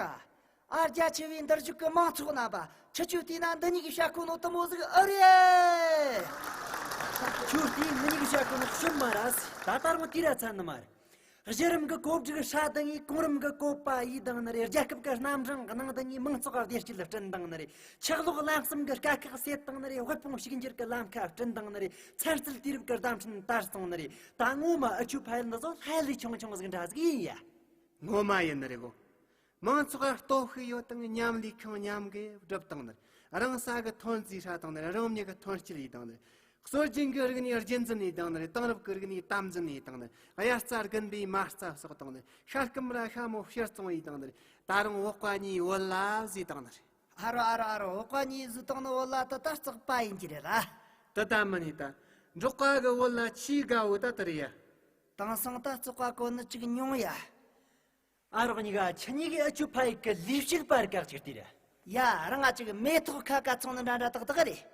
ཨ་རྒྱ་ཆེ་བའི་འདིར་བཞུགས་ཀྱི་མང་ཚོགས་རྣམ་པ། ཁྱེད་ཆོས་དེས་ན་འདི་གཉིས་ཀྱིས་བཤད་གོ་ནོ་དུ་མོ་ཟིག་ཨེ་རེད། ཁྱོད་དེས་འདི་གཉིས་ཀྱིས་བཤད་གོ་ནོ་ཤུམ་མ་ར་སི། ད་ལྟ་རང་དེ་ར་ཚར་ནི་མ་རེད། གཞི་རིམ་གྱི་བཀོད་སྒྲིག་ཧྲ་བཏང་ངས་གོང་རིམ་གྱི་བཀོད་པ་ཡིས་བཏང་ནི་རེད། རྒྱལ་ཁབ་ཀྱི་རྣམ་གྲངས་ཀྱི་ནང་དུ་ངས་མང་ཚོགས་བདེ་སྐྱིད་བསྐྲུན་བཏང་ནི་རེད། ཆག་ལོག་ལམ་གསུམ་གྱི་དཀའ་ཁག་སེལ་བཏང་ནི་རེད། དབུལ་ཕོངས་ཕྱུག་འགྱུར་གྱི་ལམ་ཁ་བསྐྲུན་བཏང་ནི་རེད། ཚན་རྩལ་དུས་རབས་ཀྱི་བརྡ་འཕྲིན་དར་སོང་ནི་རེད། ད་ངོ་མ་ཨ་ཆུ་ཕ་ཡུལ་འདི་ཚོ་ལྷ་ལས་ཆུང་ཆུང་ཟིག་འདྲ་ཟིག་ཡིན་ཡ། ངོ་མ་ཡིན་ནི་རེད་གོ། མང་ཚོགས་ལ་སྟོབས་ཤུགས་ཡོད་དང་མཉམ་ལས་ཁང་མཉམ་གི་སྒྲུབ་བཏང་ནི་རེད། རང་ས་གི་ཐོན་རྫས་ཧྲ་བཏང་ནི་རེད། རང་མྱི་གི་ཐོན་སྐྱེད་ཡིས་བཏང་ནི་རེད། སྲོལ་རྒྱུན་གྱི་རིག་གནས་རྒྱུན་འཛིན་ཡིས་བཏང་ནི་རེད། དེང་རབས་ཀྱི་རིག་གནས་དམ་འཛིན་ཡིས་བཏང་ནི་རེད། དབྱར་རྩྭ་དགུན་འབུའི་མ་རྩ་གསོག་བཏང་ནི་རེད། ཤ་སྐམ་ར་ཤ་མོ་ཕྱིར་བཙོང་ཡིས་བཏང་ནི་རེད། ད་རུང་བོད་པ་གཉིས་བོད་ལྭ་བཟོས་བཏང་ནི་རེད། ཨ་རོ་ཨ་རོ་ཨ་རོ། བོད་པ་གཉིས་བཟོས་བཏང་ནི་བོད་ལྭ་དེ་ད་བཙོག་པ་ཡིན་གྱི་རེད་ལ། དེ་ད་མིན་ནི་ད། འབྲོག་པ་གི་བོད་ལྭ་ཆེས་དགའ་བོ་ད་དེ་རེད་ཡ། དེང་སང་ད་བཙོག་པ་གོན་ནི་ཅིག་ཉུང་ཡ། ཨ་རོགས་གཉིས་ཀ། ཁྱེད་གཉིས་ཀས་ཨ་ཆུ་ཕ་ཡུལ་གི་ལས་བྱེད་པ་རིགས་ཀ་ཅིག་ལྟོས་ར། ཡ། རང་ང་ཅིག་མེ་ཏོག་ཁ་ཁ་ཚང་ནི་འདྲ་འདྲ་ཏག་ཏག་རེད།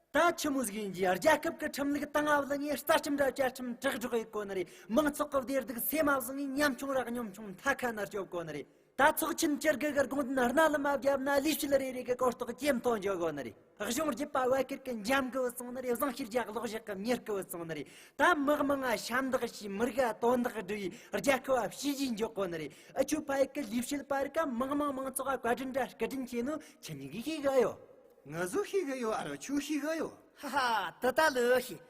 ད་ཆི་མོ་ཟིག་ཡིན་གྱི། རྒྱལ་ཁབ་ཀྱི་ཁྲིམས་ལུགས་དང་ཨ་བླ་ངས་རྩ་ཁྲིམས་ར་བཅའ་ཁྲིམས་དྲག་སྒྲོག་ཡེད་གོ་ནི་རེད། མང་ཚོགས་ཀྱི་བདེ་སྡུག་སེམས་མ་བཟུང་ངས་ཉམ་ཆུང་ར་ཉམ་ཆུང་མཐའ་ཁ་ན་སྐྱོབ་གོ་ནི་རེད། ད་ཚོགས་ཆེན་བཅར་དགོས་གི་དགོངས་དོན་རྣ་ལམ་མ་བརྒྱབ་ན་ལས་བྱེད་རེ་རེ་གི་གོ་རྟོགས་ཇེ་མཐོ་འགྱོ་གོ་ནི་རེད། གཞུང་རྒྱུད་པ་བད་ཀིར་གི་འཇམ་གི་བུད་སོང་ནི་རེད། བཟང་ཤེས་རྒྱ་གློག་ཞག་གི་མྱུར་གི་བུད་སོང་ནི་རེད། ད་མི་དམངས་ང་ཞབས་འདེགས་ཞུས། མི་རིགས་ང་དོན་དག་སྒྲུབ་ཡི་རྒྱལ་ཁབ་བ་བྱས་རྗེས་འཇོག་གོ་ནི་རེད། ཨ་ཆུ་ཕ་ཡུལ་གི་ལས་བྱེད་པ་རིགས་ཀ་མི་དམངས་མང་ཚོགས་ང་བཀའ་དྲིན་ར་སྐུ་དྲིན་ཆེ་ནོ་ཁྱེད་གཉིས་ཀས་ཤེས་གི་ཡོད། ང་ཚོ་ཤེས་གི་ཡོད། ཨ་རོ་ཁྱོད་ཤེས་གི་ཡོད། ཧ་ཧ། དེ་ད་ལོས་ཤེས།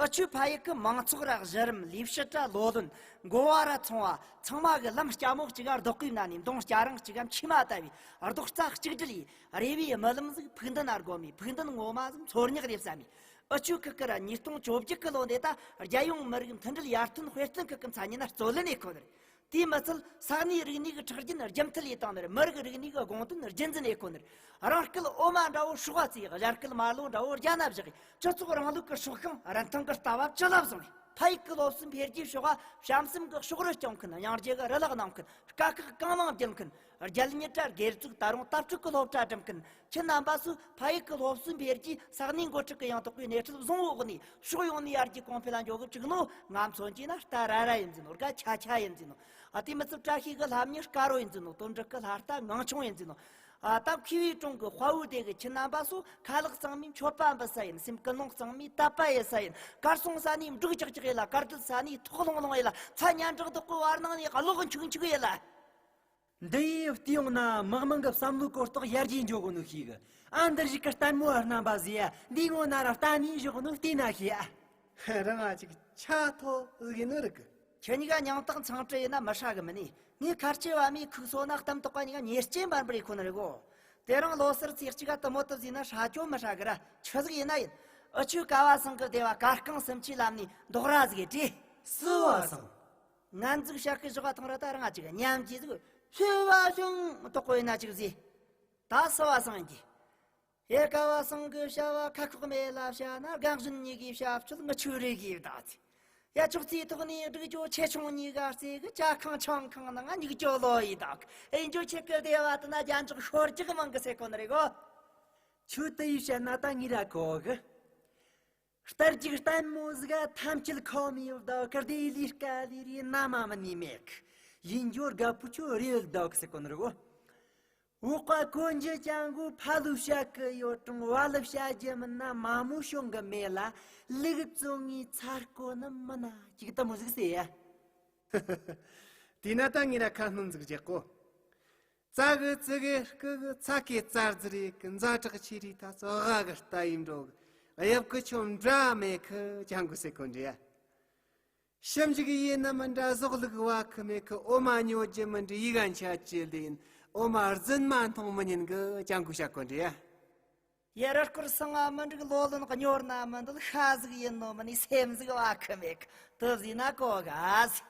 ཨ་ཆུ་ཕ་ཡུལ་གི་མང་ཚོགས་ར་གཞི་རིམ། ལས་བྱེད་ར་ལོ་ལོན། འགོ་བ་ར་ཚོང་བ། ཚང་མ་གི་ལམ་སྐྱ་མོ་གཅིག་ག་རྡོ་བརྐོས་ན་ནི་མདུང་སྐྱ་རིང་གཅིག་ག་མཆིལ་མ་ལྟ་བུའི་རྡོག་རྩ་གཅིག་སྒྲིལ་ཡིས་རེ་བའི་རྨི་ལམ་ཟིག་ཕུགས་འདུན་ན་སྒོམ་མི། ཕུགས་འདུན་ངོ་མ་ཟིག་མཚོ་སྙེག་རེ་བསམ་མི། ཨ་ཆུ་ཁུལ་གི་ར་ཉིས་སྟོང་བཅོ་བརྒྱད་གི་ལོ་འདི་ད་རྒྱལ་ཡོངས་མི་རིགས་མཐུན་སྒྲིལ་ཡར་ཐོན་དཔེ་སྟོན་ཁུལ་གི་མཚན་སྙན་ན་རྩོད་ལེན་ཡེད་གོ་ནི་རེད། དེས་མི་ཚད་ས་གནས་རིག་གནས་ཀྱི་ཁྲག་རྒྱུན་རྒྱུན་མཐུད་ཡེད་བཏང་ནི་རེད། མི་རིགས་རིག་གནས་ཀྱི་དགོངས་དོན་རྒྱུན་འཛིན་ཡེད་གོ་ནི་རེད། རང་སྐད་འོ་མ་འདྲ་བོ་སྲོག་བ་བཙས། གཞན་སྐད་མར་ལོ་འདྲ་བོ་རྒྱ་ནག་བཞག་གི་སྤྱི་ཚོགས་རིང་ལུགས་ཀྱི་སྲོག་ཤིང་རིན་ཐང་གི་ལྟ་བ་ཅི་ལ་བཟུང་བས། ཕ་ཡུལ་གྱི་སློབ་གསོའི་འཕེལ་རྒྱས་ཕྱོགས་བ་གཤམ་གསུམ་གྱི་ཕྱོགས་རིས་སྐྱོང་མཁན། སྙིང་རྗེ་གི་རི་ལག་གནང་མཁན། དཀའ་ཁག་གང་མང་སྒྱུར་མཁན། རྒྱལ་གཉེར་ར་སྒེར་བཙུགས། ད་རུང་དྭགས་ཕྲུག་གི་སློབ་གྲྭ་འགྲིམ་མཁན། ཁྱེད་རྣམ་པ་ཚོས་ཕ་ཡུལ་གྱི་སློབ་གསོའི་འཕེལ་རྒྱས་ས་གནས་འགོ་ཁྲིད་ཀྱི་ཡང་དག་པའི་སྣེ་ཁྲིད་བཟང་བོའི་འོག་ནས་ཕྱོགས་ཡོངས་ནས་ཡར་རྒྱས་གོང་འཕེལ་ལ་འགྱོ་གི་བཅུག་ནོ། ང་མཚོན་གྱི་ན་རྟ་ར་ར་ཡིན་ཟེར་ནོ། རྒ་ཆ་ཆ་ཡིན་ཟེར་ནོ། ཨ། དེ་མི་ཚད་བཀྲ་ཤིས་ཀྱི་ལྷ་མྱི་དཀར་བོ་ཡིན་ཟེར་ནོ། དོན་གྲུབ་ཀྱི་ལྷ་རྟ་ངང་ཆུང་ཡིན་ཟེར་ནོ། ཨ། ད་མཁས་པའི་གྲོང་གི་དཔའ་བོའི་སྡེ་གི་ཁྱེད་རྣམ་པ་ཚོ་ཁ་ལག་གཙང་མའི་མཆོད་པ་འབུལ་ས་ཡིན། སེམས་ཀུན་སློང་གཙང་མའི་དད་པ་ཡེད་ས་ཡིན། གར་སོང་ས་ནས་འབྲུག་ཀྱག་ཀྱག་ཡེད་ལ། གར་སྡོད་ས་ནས་ཐོག་ལྷུང་ལྷུང་ཡེད་ལ། ཚ་ཉ་འབྲག་བདག་གི་བར་སྣང་ནས་གློག་འཁྱུག་འཁྱུག་ཡེད་ལ། འདི་ཡིས་བལྟས་ཡོང་ན་མི་དམངས་ཀྱི་བསམ་བློའི་གོ་རྟོགས་ཡར་རྒྱས་འགྱོ་གོ་ནོ་ཤེས་གི། ཨ། འདིར་བཞུགས་ཀྱི་ལྟད་མོ་བ་རྣམ་པ་ཟེར་ཡ། འདིའི་ངོ་ན་ར་ལྟ་ནས་བཞག་ནོ་བལྟས་ན་ཤེས་ཨ། རང་ང་ཅིག་ཆ་མཐོ་ཟིག་ཡིན་ནོ་རིག་གི། ཁྱེད་གཉིས་ཀ་མྱིང་སྟག་ཚང་བཀྲ་ཡིན་ན་མི་ཧྲ་གི་མིན་ནི། ངས་ཁ་ལྕེ་བ་མོའི་ཁུག་སོ་ན་གཏམ་དོག་པ་གཉིས་ཀ་ཉེས་ཅན་འབར་འབར་ཡེད་གོ་ནི་རེད་གོ། དེ་རིང་ལོ་སར་ཚེས་གཅིག་ག་དུ་མོ་དུ་ཟིན་ན་ཧྲ་ཅོ་མི་ཧྲ་གི་ར། ཆི་ཟིག་ཡིན་ན་ཡིན། ཨ་ཆུ་ཀ་བ་སང་གི་སྡེ་བ་གར་རྐང་སུམ་ཅུའི་ལམ་ནས་རྡོག་ར་ཟིག་ཡེད་དྲིས། སུ་བ་སང་། ངན་ཟིག་བཤད་གི་བཞག་པ་ཐང་ར། ད་རང་ང་ཅིག་ཉམས་ཀྱིས་ཟིག་ཕྱི་བ་ཤོང་དོག་པོ་ཡིན་ན་ཅིག་ཟེ། ད་སུ་བ་སང་ཡིན་གྱི། ཡེ་ཀ་བ་སང་གི་བྱ་བ་ཁ་ཁོག་མེད་ལ་བྱ་ན། རྒན་གཞོན་གཉིས་ཀའི་བྱ་སྤྱོད་ངུ་ཆོས་རེ་གིས་བདག་ཚེ། ཡ། ཅོག་ཙེའི་ཐོག་ནས་སྒྲིག་ཅོ་ཆེ་ཆུང་གཉིས་ཀ་རྩེ་གི། ཇ་ཁང་ཆང་ཁང་ནང་ང་སྙིགས་ཅོ་ལོ་ཡི་བདག་གི། ཨེ་འཇོ་ཁྱེད་ཀྱི་སྡེ་བ་དུ་ན་རྒྱ་འཇོག་ཤོར་རྒྱག་མང་གི་ཟེར་གོ་ནི་རེད་གོ། ཆོས་དེ་ཡིས་བཤད་ན་ད་ངེད་ར་གོ་གི། རྟ་རྒྱུག་ལྟད་མོ་ཟིག་ག་ཐམས་ཅད་ཁོམ་ཡོད་ད་གི་བདེ་ལི་དཀའ་ལི་རི་ན་མ་མི་ནི་མེད་གི། ཡིན་འགྱོ་དགའ་པོ་ཆོ་རེ་ཡོད་ད་གི་ཟེར་གོ་ནི་རེད་གོ། འོག་པ་གོན་རྒྱུ་ཅང་གོ་ཕ་ལུ་བྱ་གི་ཡོད་ཀྲུང་བ་ལུ་བྱ་རྒྱུ་མིན་ན་མ་མོ་ཤོང་གི་མེད་ལ་ལུག་བཙོང་ངི་ཚར་གོ་ནི་མིན་ན་ཅིག་ལྟད་མོ་ཟིག་ཟེར་ཡ། དེས་ན་ད་ངས་ར་ཁ་སྣོན་ཟིག་རྒྱག་གོ། ཙ་གི་ཙི་གི་སྐུ་གི་ཚ་གི་ཙར་ཙི་རེ་གི་ཛ་དྲག་ཆེ་རི་ཐ་ཚོ་ཨ་གི་རྟ་ཡིན་འགྲོ་གི་དབྱིབས་གི་ཆོ་འདྲ་མེད་གི་ཅང་གོ་ཟེར་གོ་འདྲི་ཡ། ཞིབ་འཇུག་ཡེད་ནི་མི་འདྲ་ཟོག་ལུག་བ་གི་མེད་གི། འོ་མ་ཉོ་རྒྱུ་མི་འདྲ་ཡི་ག་འཆའ་ཅི་ལེན། འོ་མ་རྫུན་མ་འཐུང་མི་ཉན་གི་ཅང་གོ་བཤད་གོ་འདྲི་ཡ། ཡ་ར་སྐོར་སང་ང་མི་འགྲིག་ལོ་ལོན་གཉོར་ན་མི་འདུག་ཤ་ཟིག་ཡིན་ནོ་མི་ནི་སེམས་ཟིག་བ་ཁི་མེད་གི་དུ་ཟིན་ན་གོ་ག་ཟིག་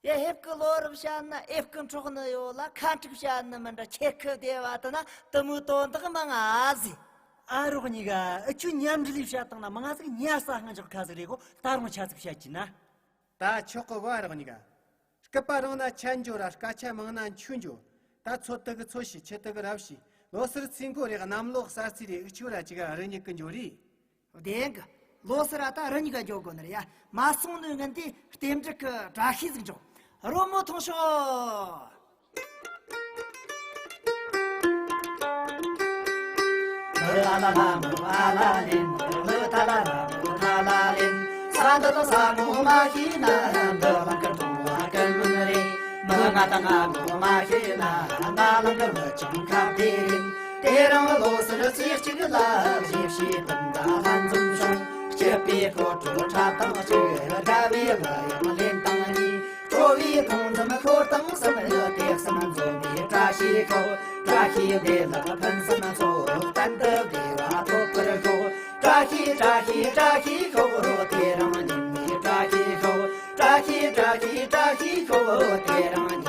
ཡ་ཧེབ་ཀི་ལོ་རུ་བཤད་ན་ཨེབ་ཀི་འཕྲོག་ནི་ཡོད་ལ་ཁ་འཁྲིག་བཤད་ནི་མི་འདྲ་ཁྱེད་ཁི་བདེ་བ་དུ་ན་དུ་མོ་དོན་དག་མང་ང་ཟིག་ཨ་རོགས་གཉིས་ཀ་ཨ་ཆུ་མཉམ་འབྲེལ་ལས་བཤད་བཏང་ན་མང་ང་ཟིག་ཉར་ས་ཧང་ཆོག་ཁ་ཟིག་རེད་གོ། ད་རུང་ཆ་ཟིག་བཤད་ཀྱི་ན། ད་ཆོག་གི་གོ་ཨ་རོགས་གཉིས་ཀ། སྐུད་པ་རིང་ན་ཆད་འགྱོ་ར་སྐད་ཆ་མང་ན་འཆུ་འགྱོ། ད་ཚོད་དུ་གི་ཚོད་ཤི་ཆེ་དུ་གི་རབ་ཤི། ལོ་སར་ཚིན་གོ་རེ་གནམ་ལོ་གསར་ཚེས་རེ་ཨུ་ཆུ་ར་ཅི་ག་རི་ཉིག་གི་འགྱོ་རེ། བདེན་གི། ལོ་སར་ད་རི་ཉིག་ག་འགྱོ་གོ་ནི་རེད་ཡ། མ་སོང་ནི་ངན་དེ་རྟེན་འབྲེལ་གི་བཀྲ་ཤིས་ཟིག་འགྱོ། རོལ་མོ་ཐོངས་ཤོག། ལ་ལ་ལ་མོ་ཨ་ལ་ལེན། ལ་ཐ་ལ་ལ་མོ་ཐ་ལ་ལེན། ས་འདི་ལ་ས་མོ་མ་ཤེས་ན་འདི་ལ་ཀར་ཐོང་བ་ཀར་མིན་རེད། མི་ང་དང་ང་མོ་མ་ཤེས་ན་ང་ལ་ཀར་མི་ཅང་ཁ་བདེ་རེད། དེ་རིང་ལོ་སར་ཚེས་གཅིག་ལ་བཞི་བཞི་བདུན་ཟླ་ལྷན་འཛོམས་བྱུང་། སྐྱིད་པའི་ཐོ་ཐོ་འཁྲབ་སྟངས་གཅིག་དགའ་བའི་གླུ་དབྱངས་ལེན་སྟངས་གཉིས། ཁྲོ་བོའི་མཐོང་ལམ་འཁོར་དང་གསུམ། དེ་གསུམ་འཛོམས་པའི་བཀྲ་ཤིས་ཤོག། བཀྲ་ཤིས་བདེ་ལེགས་ཕུན་སུམ་ཚོགས། གཏན་དུ་བདེ་བ་ཐོབ་པར་ཤོག། བཀྲ་ཤིས་བཀྲ་ཤིས་བཀྲ་ཤིས་ཤོག། དེ་རིང་ཉིན་མོའི་བཀྲ་ཤིས་ཤོག། བཀྲ་ཤིས་བཀྲ་ཤིས་བཀྲ་ཤིས་ཤོག། དེ་རིང་